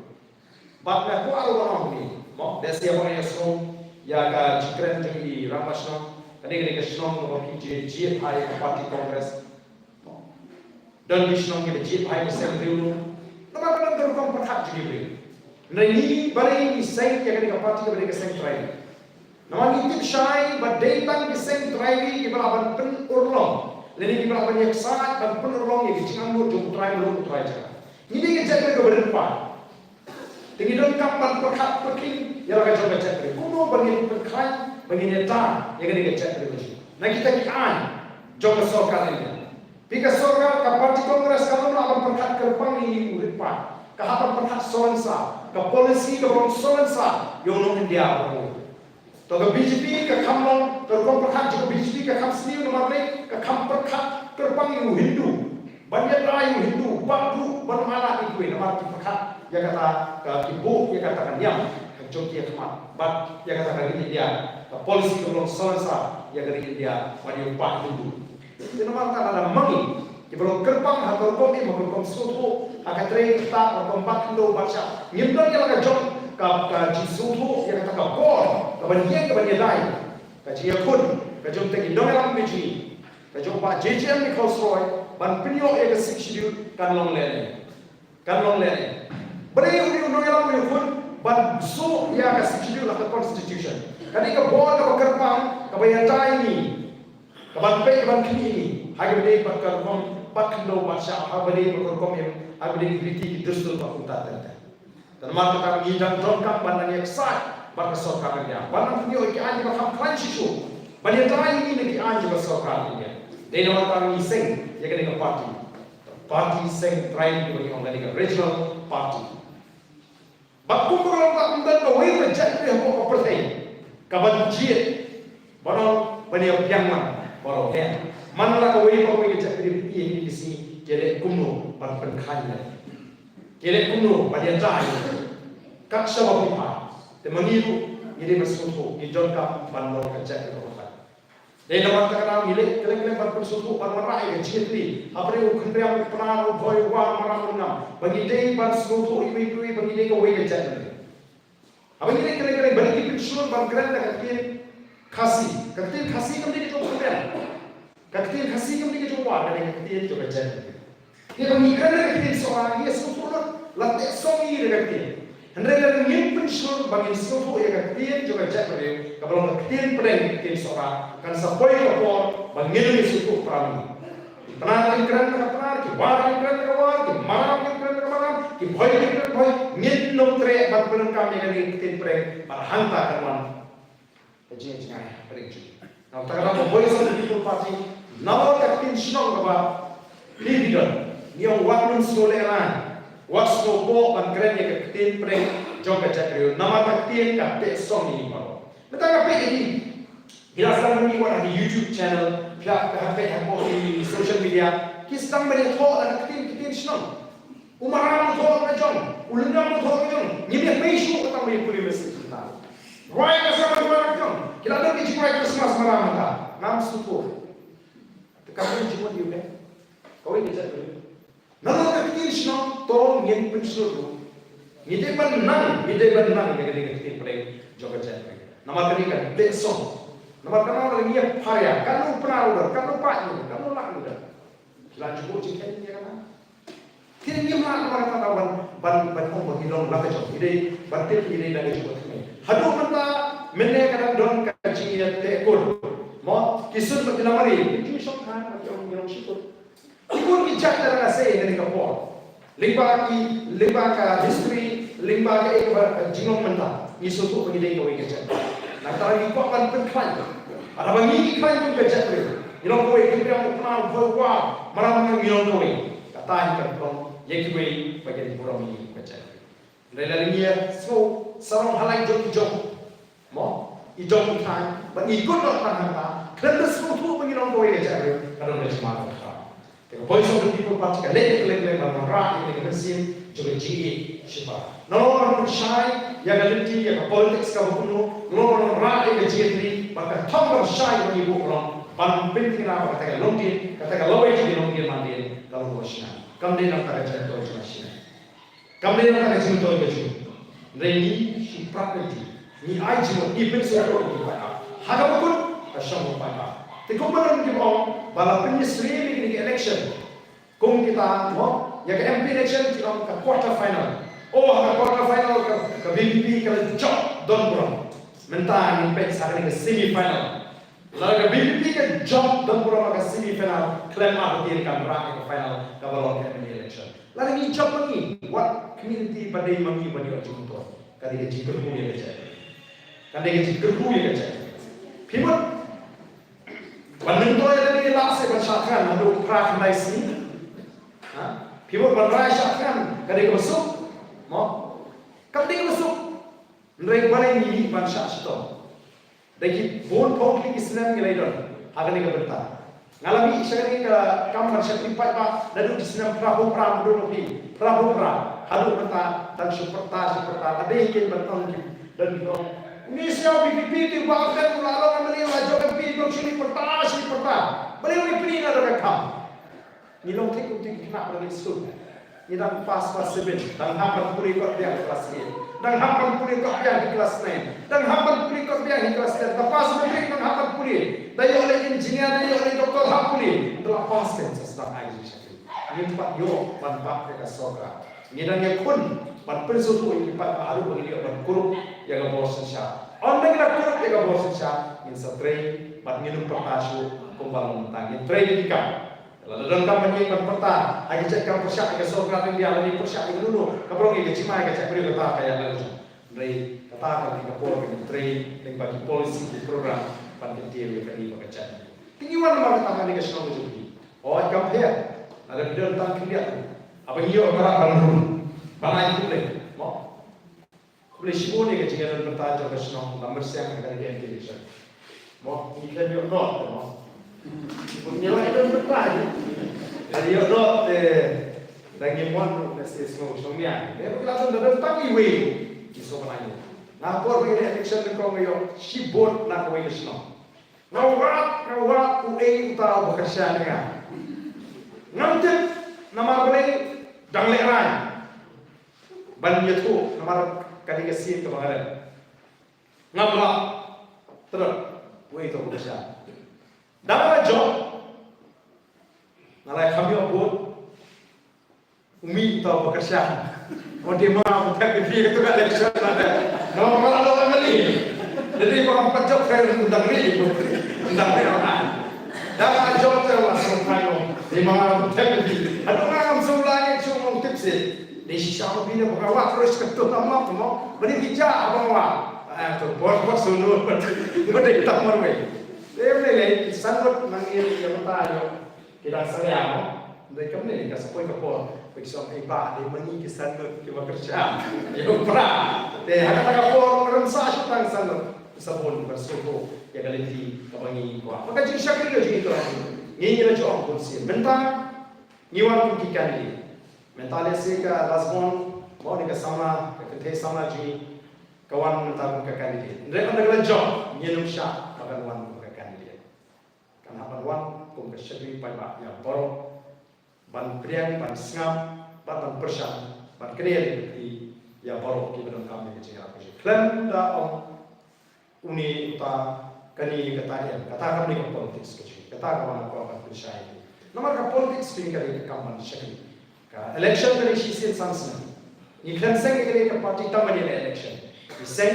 Bad nga kwah ruh ban ong ïa ngi, mo, lehse ba nga ïasngew ïa ka jingkren jong i rangbah shnong, kane ka dei ka shnong kaba phi jied jied ha ïa ka party Congress. Don ki shnong kiba jied bha ïa ka seng briew. Namar ka don ka rukom pyrkhat jong ki briew. Hynrei ngi balei ngi seng ïa kane ka party kaba dei ka seng trai. Namar ngi tip shai ba dei tang ki seng trai kiba lah ban pynurlong lane kiba lah ban ïaksaid ban pynurlong ïa ki jingangnud jong u trai muluk u trai jaka. Ngi dei ka jaitbynriew kaba rit paid. Te ngi donkam ban pyrkhat pyrkhing ïa la ka jong ka jaitbynriew. Kumno ba ngin pynkhlaiñ, ba ngin ïada ïa kane ka jaitbynriew ka jong ngi na kita ki aiñ jong ka sorkar India. Phi, ka sorkar, ka party Congress kam lah ban pyrkhat kyrpang ïa u rit paid. Ka hap ban pyrkhat salonsar, ka policy kaba long salonsar ïa u nong India baroh. To ka B J P ka kham long, ka rukom pyrkhat jong ka B J P ka kham sniew namar ne ka kham pyrkhat kyrpang ïa u Hindu. Ban ïada ïa u Hindu, bad ruh ban ym ïada ïa kiwei namar ki pyrkhat ïa kata ka, ki buh ïa kata ka niam ka jong ki ha khmat. Bad ïa kata ka ri India, ka policy ka long salonsar ïa ka ri India ban ïa u paid Hindu. Te namar kata lada ma ngi kiba long kyrpang ha ka rukom im, ha ka rukom sngewthuh, ha ka trei kata, ha ka rukom bat khyndew bat shyiap, ngim don ïa la ka jong ka, ka jingsngewthuh ïa kata ka bor kaban ïeng kaban ïada ïa ka jingïakhun ka jong teng ki nongïalam ka jong ngi, ka jong Bah J J M Nichols Roy, ban pynïoh ïa ka Sixth Schedule kan long lehse. Kan long lehse. Balei u dei u nongïalam u ïakhun ban shu ïa ka Sixth Schedule ha ka Constitution? Ka dei ka bor kaba kyrpang kaba ïada ïa ngi, kaban peit, kaban khmih ïa ngi ha kaba dei bad ka rukom bat khyndew bat shyiap, ha kaba dei bad ka rukom im, ha kaba dei ki riti ki dustur bad kumta ter ter. Te namar kata ngi dang donkam ban nang ïaksaid bad ka sorkar India, ban nang pynïoh ïa ki aiñ kiba kham khlaiñ shisha ban ïada ïa ngi na ki aiñ jong ka sorkar India. Dei namar kata ngi seng ïa kane ka party. Party seng trai kiba ngi ong lane ka regional party. Bad kumba ka long, ym don kawei ka jaitbynriew hapoh ka pyrthei kaban jied ban ong ban ïa biang lang baroh. Hynrei man la kawei pa kawei ka jaitbynriew ïa kine ki sngi ki leh kumno ban pynkhlaiñ ïa, ki leh kumno ban ïada ïa. Kat shaba phi phai, te ma ngi ruh ngi dei ban sngewthuh ngi donkam ban long ka jaitbynriew kaba khlaiñ. Dei namar kata ka daw ngi leh kylleng kylleng ban pynsngewthuh, ban wanrah ïa ka jingïatylli hapdeng u Khynriam, u Pnar, u Bhoi, u War, u Maram, u Lyngngam, ba ngi dei ban sngewthuh iwei pa iwei ba ngi dei kawei ka jaitbynriew. Haba ngi leh kylleng kylleng, balei ngi pynshlur ban kren da ka ktien Khasi? Ka ktien Khasi kam dei ka jong u Khynriam. Ka ktien Khasi kam dei ka jong u War, ka dei ka ktien jong ka jaitbynriew. Te ba ngi kren da ka ktien Sohra, ngi sngewthuh lut, la teh song ïa ngi da ka ktien. Hynrei lada ngim pynshlur ba ngin sngewthuh ïa ka ktien jong ka jaitbynriew kaba long ka ktien pdeng, ka ktien Sohra, kan sa poi ka por ba ngin ym sngewthuh para ngi. Ki Pnar kin kren da ka Pnar, ki War kin kren da ka War, ki Maram kin kren da ka Maram, ki Bhoi kin kren Bhoi. Ngin ym treh ban pyndonkam ïa kane ka ktien pdeng bad hangta kan wan ka jingjngai ha ka ri jong ngi. Namar kata ka daw ka Voice of the People Party, nalor ka ktien shnong kaba phi don, ngi ong wat nym sngewlehrain, wat sngewbok ban kren ïa ka ktien pdeng jong ka jaitbynriew. Namar ka ktien ka teh song ïa ngi baroh. Mynta nga peit ïa ki, ki la sdang ban ïa wan ha ki YouTube channel, phi la, ha, peit hapoh ki social media, ki sdang ban ïathoh da ka ktien, ktien shnong. U Maram u thoh ka jong, u Lyngngam u thoh ka jong. Ngim ïa pei shuh ka tang ba ïa pule message mynta. Rwai ka sdang ban rwai ka jong. Ki la don ki jingrwai Christmas Maram mynta. Ngam sngewthuh. Te ka ktien jingmut ïa u ne, kawei ka jaitbynriew. Nalor ka ktien shnong to ngin pynshlur ruh. Ngi dei ban nang, ngi dei ban nang ïa kane ka ktien pdeng jong ka jaitbynriew. Namar kane ka teh song. Namar kane lada ngi ïa pharia, katno u Pnar u don, katno u paid u don, katno u Lah u don. Ki la ju buh jingkheiñ ïa kane. Ïa ma ka ban ban ban ong ba ki long la ka jong, ki dei ban tip ki dei la ka jong. Haduh mynta mynne ka dang don ka jingïateh kur. Mo, ki sut ba ki la marry, ki shong khan ba ki ong ngi long shi kur. Ki bun ki jait da ka sei ha kane ka por. Lyngba ki, lyngba ka history, lyngba ka ei kaba jinglong mynta, ngi sngewthuh ba ngi dei kawei ka jait. Nangta ngi kwah ban pynkhlaiñ. Haba ngi khlaiñ kum ka jait briew, ngi long kawei, ki briew u Pnar, u Bhoi, u War, maram ngi long kawei. Kata hi kan long ïa kiwei ba kin burom ïa ka jait. Hynrei lada ngi ïa sngew sarong ha la i jong i jong, mo, i jong i thaiñ, ba ngi kut noh tang hangta, khlem da sngewthuh ba ngi long kawei ka jait briew, ka don ka jingma kaba khraw. Te ka Voice of the People Party ka leit ka leit ka leit ban wanrah ïa ka mynsiem jong ka jingïeit shiphang. Nalor ban pynshai ïa ka lynti ïa ka politics kaba kumno, nalor ban wanrah ïa ka jingïatri, ba ka thong kaba shai ba ngi buh ka long ban pynthikna ba kata ka longdien, kata ka lawei jong ki longdien mandien ka long kaba shna. Kam dei na kata ka jingïatoi jong ka shna. Kam dei na kata ka jingïatoi ka jong. Hynrei ngi shu prat lynti, ngi ai jingmut, ngi pynsngewthuh ïa ki paidbah. Ha kaba kut ka shong ka paidbah. Te kumba don kiba ong ba la pynïasyriem ïa kine ki election. Kum kita, mo, ïa ka M P election ki ong ka quarter final. Oh, ha ka quarter final ka, ka V P P ka la jop don burom. Mynta ngin peit sa kane ka semi final. Lada ka V P P ka jop don burom ha ka semi final, khlem artatien kan rah ïa ka final kaba long ka M L A election. Lada ngi jop ma ngi, wat community ba dei ma ngi ban ïoh jingmyntoi. Ka dei ka jingkyrkhu ïa ka jait. Ka dei ka jingkyrkhu ïa ka jait. Phi mut ban myntoi lada ngi lah seh ban shah thngan haduh phra khyndai sngi? Ha? Phi mut ban rai shah thngan ka dei kaba suk? Mo? Kam dei kaba suk. Hynrei balei ngi mih ban shah shitom? Da ki bun phew tylli ki snem ngi la ïadon ha kane ka bynta. Nga la mih sha kane ka kam ban shakri paidbah naduh ki snem phra phew phra, naduh phi phra phew phra haduh mynta. Dang shu pyrta, shu pyrta, la dei kein ban ong ki, don ki ong, une u sniaw V P P te ba ka u la long M L A, u la jop M P, dang shu pyrta, shu pyrta. Balei u pyni na da ka kam? Ngi long thik kum ki khynnah ba la leit skul. Ngi dang pass class seven, dang hap ban pule kot biang class eight, dang hap ban pule kot biang class nine, dang hap ban pule kot biang class ten. Da pass matric dang hap ban pule. Da ïoh leh engineer, da ïoh leh doctor, hap pule. Da la pass ten sa sdang ai jingshakri. Ngim pat ïoh ban bat ïa ka sorkar. Ngi dang ïakhun ban pynsngewthuh ïa ki paidbah haduh ba ngin ïoh ban kurup ïa ka bor synshar. Ynda ngi la kurup ïa ka bor synshar, ngin sa trei bad ngin ym pyrta shuh kumba long mynta. Ngin trei da ki kam. Lada donkam ban ïeng ban pyrta ha ki jait kam pyrshah ïa ka sorkar India lane pyrshah ïa ka lulu, ka briew, ïa ka jingma ïa ka jait briew, kata ka ïa lade. Hynrei kata ka dei ka por ka jingtrei lyngba ki policy, ki program ban kyntiew ïa kane bad ka jait. Te ngi wan namar kata ha kane ka shnong ka jong ngi. Hooid, kam pher. Lada phi don tang khyndiat, haba ngi ïoh ka ban rung, ban ai khublei, mo. Khublei shibun ïa ka jingïadon bynta jong ka shnong Lambersiang ha kane ka M P election. Mo, ngi khlem ïoh not te, mo. Ngi la ïadon bynta, ngi la ïoh not te, da ngim wan ruh, lehse sngew shongnia. Te ba ki la don, da don tang iwei, ngi sngewbha ïa. Nga por ba ïa election nyngkong nga ïoh shi vote na kawei ka shnong. Nga wad, nga wad, uei uta uba kyrshan ïa nga. Ngam tip namar balei, dang lehraiñ ban ïathuh namar ka dei ka sien kaba nga rem. Ngam lah tyrot uei uta uba kyrshan. Da nga la jop, nga la kham ïoh vote. U mih uta uba kyrshan. Ong te ma, u thep ïa phi kato ka election lade. Namar ma la long M L A. Lada ma ngam pat jop, kai u dang ri, u dang ri. Da nga jop te la sngewthuh ong. Te ma, u thep ïa phi. Haduh nga ngam sngewbha ïa shu ong tip seh. Dei shisha ma phi ne ba nga wad ruh kato tam lok mo. Ba dei phi jah ba nga wad. Ah, to bor bor sunu. Ba dei tam marwei. Te lei lei san ngut nang ïa mynta ïoh. Ki dang salia mo. Hynrei kumne ka sa poi ka por ba ki sa ong, ei bah, dei ma ngi ki san ngut kiba kyrshan ïa u Prah. Te ha kata ka por rem sa shu tang san ngut, sa bun ban sngewthuh ïa ka lynti kaba ngi kwah. Ba ka jingshakri ka jong ngi, ngi la ju ong bun sien. Mynta ngi wan kum ki candidate. Mynta lehse ka Lasbon mo, ne ka samla, ka kynthei samla jong ngi ka wan mynta kum ka candidate. Hynrei ynda ka la jop, ngin ym shah ba kan wan kum ka candidate. Kan hap ban wan kum ka shakri paidbah ïa baroh, ban pdiang, ban sngap, ban, ban pyrshang, ban kynnoh ïa baroh kiba donkam ïa ka jingïarap ka jong. Khlem da ong une uta, kane kata, em, kata kam dei ka politics ka jong, kata kaba nga kwah ban pynshai. Namar ka politics ka dei ka kam ban shakri. Ka election ka dei shisien san snem. Ngi khlem seng ïa kane ka party tang ban ïaleh election. Ngi seng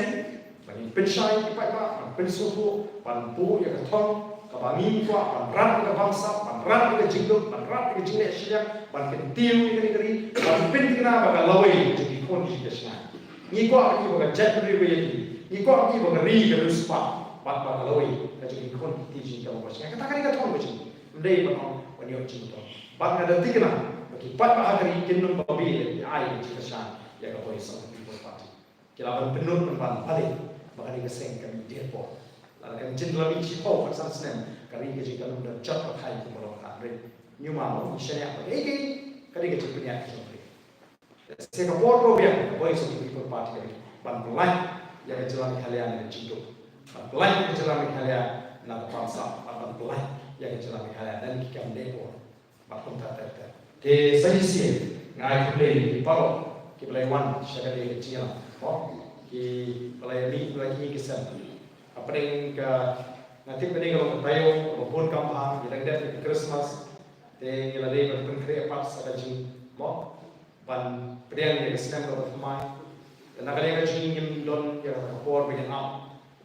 ban ïa pynshai ki paidbah, ban pynsngewthuh, ban buh ïa ka thong kaba ngi kwah, ban rat ïa ka bamsap, ban rat ïa ka jingduk, ban rat ïa ka jingleh shiliang, ban kyntiew ïa kane ka ri, ban pynthikna ba ka lawei jong ki khun ki jingkyrshan. Ngi kwah ba ka jaitbynriew ka ïaid, ngi kwah ba ka ri ka riewspah, bad ba ka lawei ka jong ki khun ki kti jong ngi ka long kaba shngaiñ. Kata ka dei ka thong ka jong ngi. Ym dei ban ong ban ïoh jingmyntoi. Bad nga da thikna ba ki paidbah ha ka ri kin nym babe leh, ki ai jingkyrshan ïa ka Voice of the People Party. Ki lah ban pynlut ban ban bale ba kane ka seng ka mih dier por. Lada kan jin la mih shiphew ka san snem, ka ri ka jong ngi kan ym da jot ba khai kumba long ka ri. Ngi ma long ngi shaniah ba kaei kaei ka dei ka jingpynïaid ka jong ka ri. Te ka por ba biang ka Voice of the People Party ka dei ban pynlait ïa ka jylla Meghalaya na ka jingduk, ban pynlait ïa ka jylla Meghalaya na ka bamsap, ban pynlait ïa ka jylla Meghalaya na ki kam dei por. Bad kumta ter ter. Te sa shisien nga ai khublei ïa phi baroh kiba la wan sha kane ka jingïalang, kiba la mih na ki ïing ki sem. Hapdeng ka, nga tip kane ka long ka taïew kaba bun kam bha, ngi dang dep ïa ka Christmas. Te ngi la dei ban pynkhreh pat sa ka jingmut ban pdiang ïa ka snem kaba thymmai. Te na ka liang ka jong ngi ngim don ïa kata ka por ba ngin ap,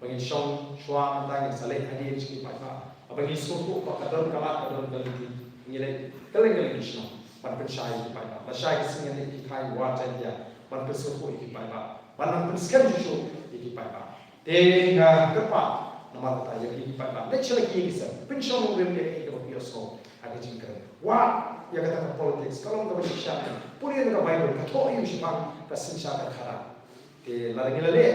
ba ngin shong shuwa, mynta ngin sa leit hadien sha ki paidbah. Haba ngi sngewthuh ba ka don ka lad, ka don ka lynti, ngi leit kylleng kylleng ki shnong ban pynshai ïa ki paidbah. Lashai ka sngi ngin leit ki thaiñ Ward Jaiñtia ban pynsngewthuh ïa ki paidbah, ban nang pynskhem shuh shuh ïa ki paidbah. Te nga kyrpad namar kata ïa ki paidbah, leit sha la ki ïing ki sem, pynshong nongrim ïa kaei kaba phi ïohsngew ha ka jingkren. Wad ïa kata ka politics, ka long kaba shisha. Pule na ka Baibl, ka thoh aïu shaphang ka synshar ka khadar. Te lada ngi la leh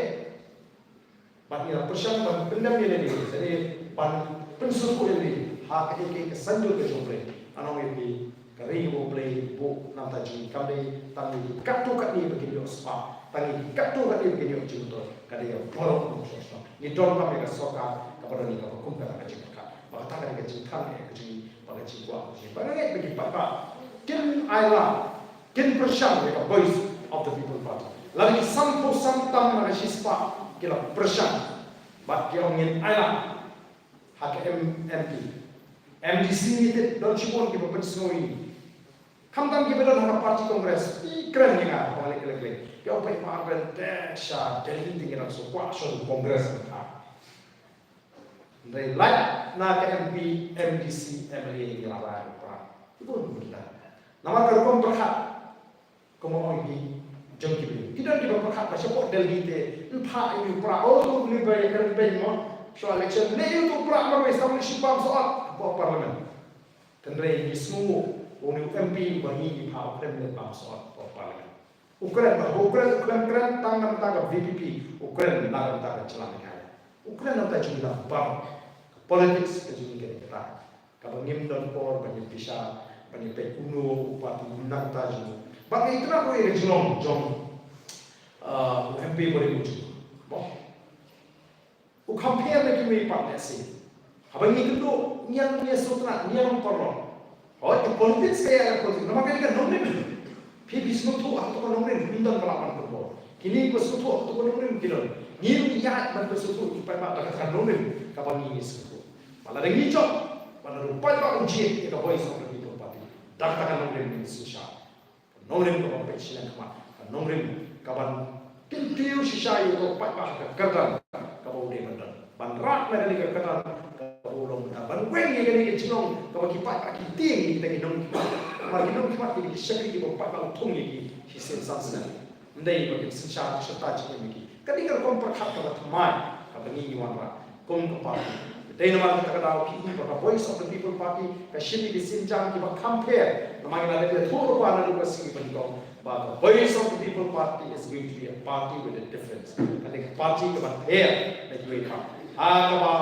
bad ngi la pyrshang ban pyndem ïa lade, lane ban pynsngewthuh ïa lade ha kaei kaei ka saiñdur ka jong U Blei, ngan ong ïa phi, ka ri U Blei buh na ka bynta jong ngi kam dei tang ïa ki katto katne ba kin ïoh spah, tang ïa ki katto katne ba kin ïoh jingmyntoi. Ka dei ïa baroh ngi sngewthuh. Ngi donkam ïa ka sorkar kaba don, ïa kaba kum kata ka jingpyrkhat. Ba kata ka dei ka jingthrang ïa ka jong ngi, ba ka jingkwah ka jong ngi. Ba nga ngeit ba ki paidbah kin ailad, kin pyrshang ïa ka Voice of the People Party. Lada ki sanphew san tam na ka shispah ki la pyrshang bad ki ong ngin ailad ha ka M-, M P. M D C ngi tip don shibun kiba pynsngew ïa ngi. Khamtam kiba don ha ka party Congress, ki kren ïa nga, ba leh leh leh. Ki ong paidbah ban dei sha Delhi, te ngi dang shu kwah sha Congress mynta. Hynrei lait na ka M P, M D C, M L A ngi la rai ba ki bun bun la. Namar ka rukom pyrkhat, kumba ong ïa ki jong ki briew. Ki don kiba pyrkhat ba shapoh Delhi te yn phah ïa u Prah, oh, u Prah ïa ka ri beiñ mo. Shuwa election leh ïa u Prah marwei, sa wan shiphang soh hapoh Parliament. Hynrei ngi sngew ba une u M P uba ngi ngi phah u kren leh bam soh hapoh Parliament. U kren ba, u kren, u kren, kren tang na ka bynta ka V P P, u kren na ka bynta ka jylla Meghalaya. U kren na ka bynta jong ngi baroh. Ka politics ka jong ngi ka dei kata. Kaba ngim don por ban ïa pyrshah, ban ïa peit uno u party na ka bynta jong u. Ba ngi kren ruh ïa ka jinglong jong, uh, u M P ba dei u jong u. Mo. U compare na kiwei pat, let's say. Haba ngi kynduh, ngi ïa, ngi ïa sngewtynnat, ngi ïa long paralok. Hooid, ka politics ka ïa, ka politics. Namar kane ka nongrim. Phi, phi sngewthuh ha kato ka nongrim, ym don ba lah ban pynbor. Kine kiba sngewthuh ha kato ka nongrim ki don. Ngi ruh ngi ïaid ban pynsngewthuh ïa ki paidbah da kata ka nongrim kaba ngi ngi sngewthuh. Bad lada ngi jop, bad lada u paidbah u jied ïa ka Voice of the People Party, da kata ka nongrim ngi synshar. Ka nongrim kaban peit shiliang khmat, ka nongrim kaban kyntiew shisha ïa u paidbah ha ka kyrdan kaba u dei ban don. Ban rat na kane ka kyrdan kaba u long mynta. Ban weng ïa kane ka jinglong kaba ki paidbah ki tieng ïa kita ki nongkhmat. Namar ki nongkhmat ki dei ki shakri kiba u paidbah u thung ïa ki shisien san snem. Ym dei ba kin synshar shata jingim ïa ki. Kane ka rukom pyrkhat kaba thymmai kaba ngi ngi wanrah kum ka party. Dei namar kata ka daw ki i ba ka Voice of the People Party ka shim ïa ki sienjam kiba kham pher. Namar ngi la dep ïathuh ruh ba naduh ka sngi ba nyngkong ba ka Voice of the People Party is going to be a party with a difference. Ka dei ka party kaba pher na kiwei pat. Ha kaba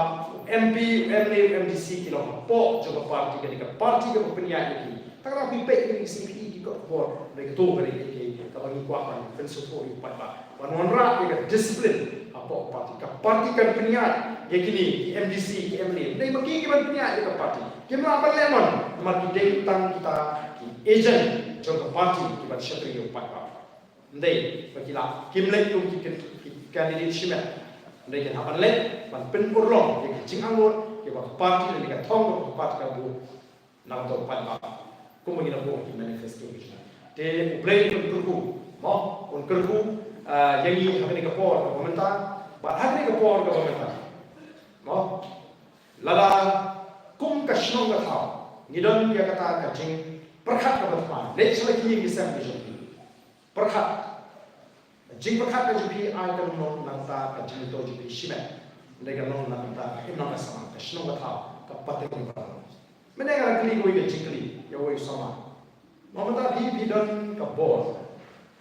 M P, M L A, M D C ki long hapoh jong ka party, ka dei ka party kaba pynïaid ïa ki. Tang ba phi peit ïa ki sngi phi i ki kot khubor, dei kato ka dei ka, ka, kaba ngi kwah ban pynsngewthuh ïa u paidbah. Ban wanrah ïa ka discipline hapoh party. Ka party kan pynïaid ïa kine ki M D C, ki M L A. Dei ma ki ki ban pynïaid ïa ka party. Kim lah ban leh mon, namar ki dei tang kita ki agent jong ka party kiban shakri ïa u paidbah. Dei ba ki lah, kim leit kum ki, ki candidate shimet. Dei kin hap ban leit ban pynurlong ïa ki jingangnud kiba ka party lane ka thong kaba ka party ka buh. Na ka bynta u paidbah, kumba ngi la buh ha ki manifesto ki jong ngi. Te U Blei un kyrkhu, mo, un kyrkhu, ah, ïa ngi ha kane ka por kaba mynta, bad ha kane ka por kaba mynta. Mo, lada kum ka shnong ka thaw ngi don ïa kata ka jingpyrkhat kaba thma, leit sha la ki ïing ki sem ki jong phi. Pyrkhat. Jingpyrkhat ka jong phi ai ka long na ka bynta ka jingmyntoi jong phi shimet. Hynrei ka long na ka bynta ka imlang ka samla, ka shnong ka thaw, ka pateng ka pateng. Mynne nga la kylli kawei ka jingkylli ïa uwei u samla. Mo mynta phi, phi don ka bor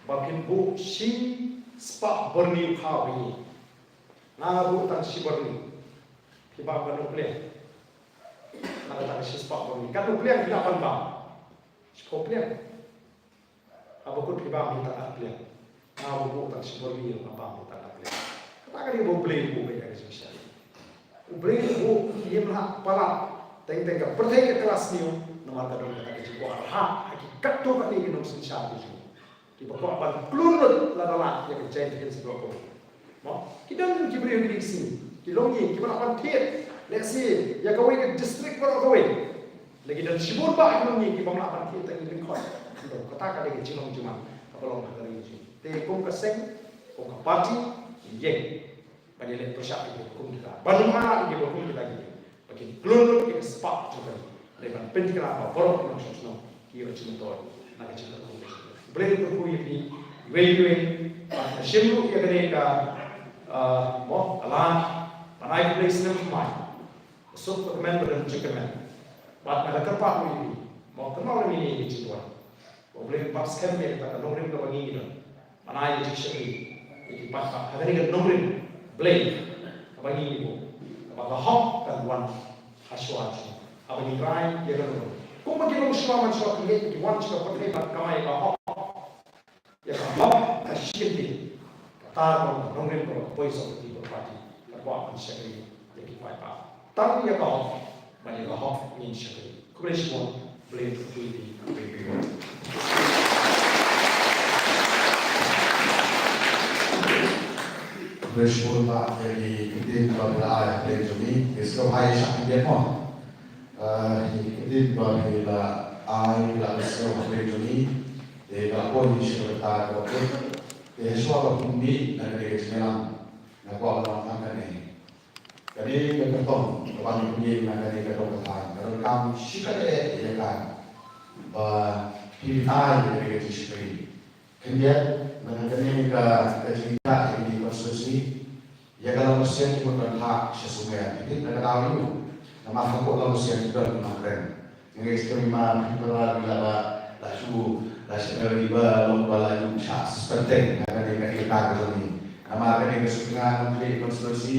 ba phin buh shispah byrni u khaw ha ïing. Nga buh tang shi byrni. Phi bam katno pliang? Nga buh tang shispah byrni. Katno pliang phi lah ban bam? Shiphew pliang. Haba kut phi bam hi tang ar pliang. Nga buh tang shi byrni, nga bam hi tang ar pliang. Kata ka dei ba U Blei u buh ïa ka jingshisha. U Blei u buh, im lah palat. Teng teng ka pyrthei ka kylla sniew, namar ka don kata ka jingkwah ha ki katto katne ki nongsynshar ki jong ngi kiba kwah ban klur lut lada lah ïa ka Jaintia Hills Block kawei. Mo, ki don ki briew ki dei sngi, ki longïing kiba lah ban thied lehse ïa kawei ka district baroh kawei. Lada ki don shibun bah ki longïing kiba lah ban thied tang ïa ki lyngkot. Kata ka dei ka jinglong jingman kaba long ha ka ri jong ngi. Te kum ka seng, kum ka party, ïeng ban ïaleh pyrshah ïa kiba kum kita, ban ym ailad ïa kiba kum kita, ki ba kin klur lut ïa ka spah jong ka ri, dei ban pynthikna ba baroh ki nongshong shnong ki ïoh jingmyntoi na ka jingkyrkhu. Blei u kyrkhu ïa phi iwei pa iwei. Bad nga shim ruh ïa kane ka, ah, mo, ka lad ban ai khublei snem thymmai. Ka suk ka kmen ba don jingkyrmen. Bad nga la kyrpad ruh ïa phi, mo, kynmaw lem ïa kane ka jingduwai. Ba U Blei un bat skhem ïa kata ka nongrim kaba ngi ngi don ban ai ka jingshakri ïa ki paidbah ha kane ka nongrim Blei kaba ngi ngi buh, kaba ka hok kan wan ha shuwa jong ngi. Haba ngi rai ïa ka nongrim, kumba ki long shuwa man shuwa, ki ngeit ba ki wan sha ka pyrthei ban kamai ïa ka hok. Ïa ka hok ka shi kyntien, kata ka long ka nongrim kaba ka poi sha ka pyrthei, ka kwah ban shakri ïa ki paidbah. Tang ïa ka hok bad ïa ka hok ngin shakri. Khublei shibun, Blei un kyrkhu ïa phi. Khublei shibun bah ïa ki ktien ba phi la ai ha pdeng jong ngi. Ngi sngewbha ïa shah khyndiat mo. Ah, ïa ki ktien ba phi la ai, phi la sngewbha ha pdeng jong ngi. Te ka la poi sha kata kaba kut. Te ha shuwa ba phin mih na kane ka jingïalang, nga kwah ban ong tang kane. Kane ka kyrtong kaba ngi pynïeng na kane ka dong ka thaiñ ka donkam shikatdei ïa ka ba phi ai ïa kane ka jingshakri. Khyndiat, na kane ka, ka jingïalang ïa kane ka constituency, ïa ka Langmasiang ki mut ban phah sha Sumner, phi tip na ka daw aïu? Namar hapoh Langmasiang ki don ki nongkren. Nga ngeit skhem ma phi para phi la, la shu, la shu, ri ba long ba la ju shah suspended na kane ka ïing ka jong ngi. Namar kane ka Sumner Nongthymmai constituency,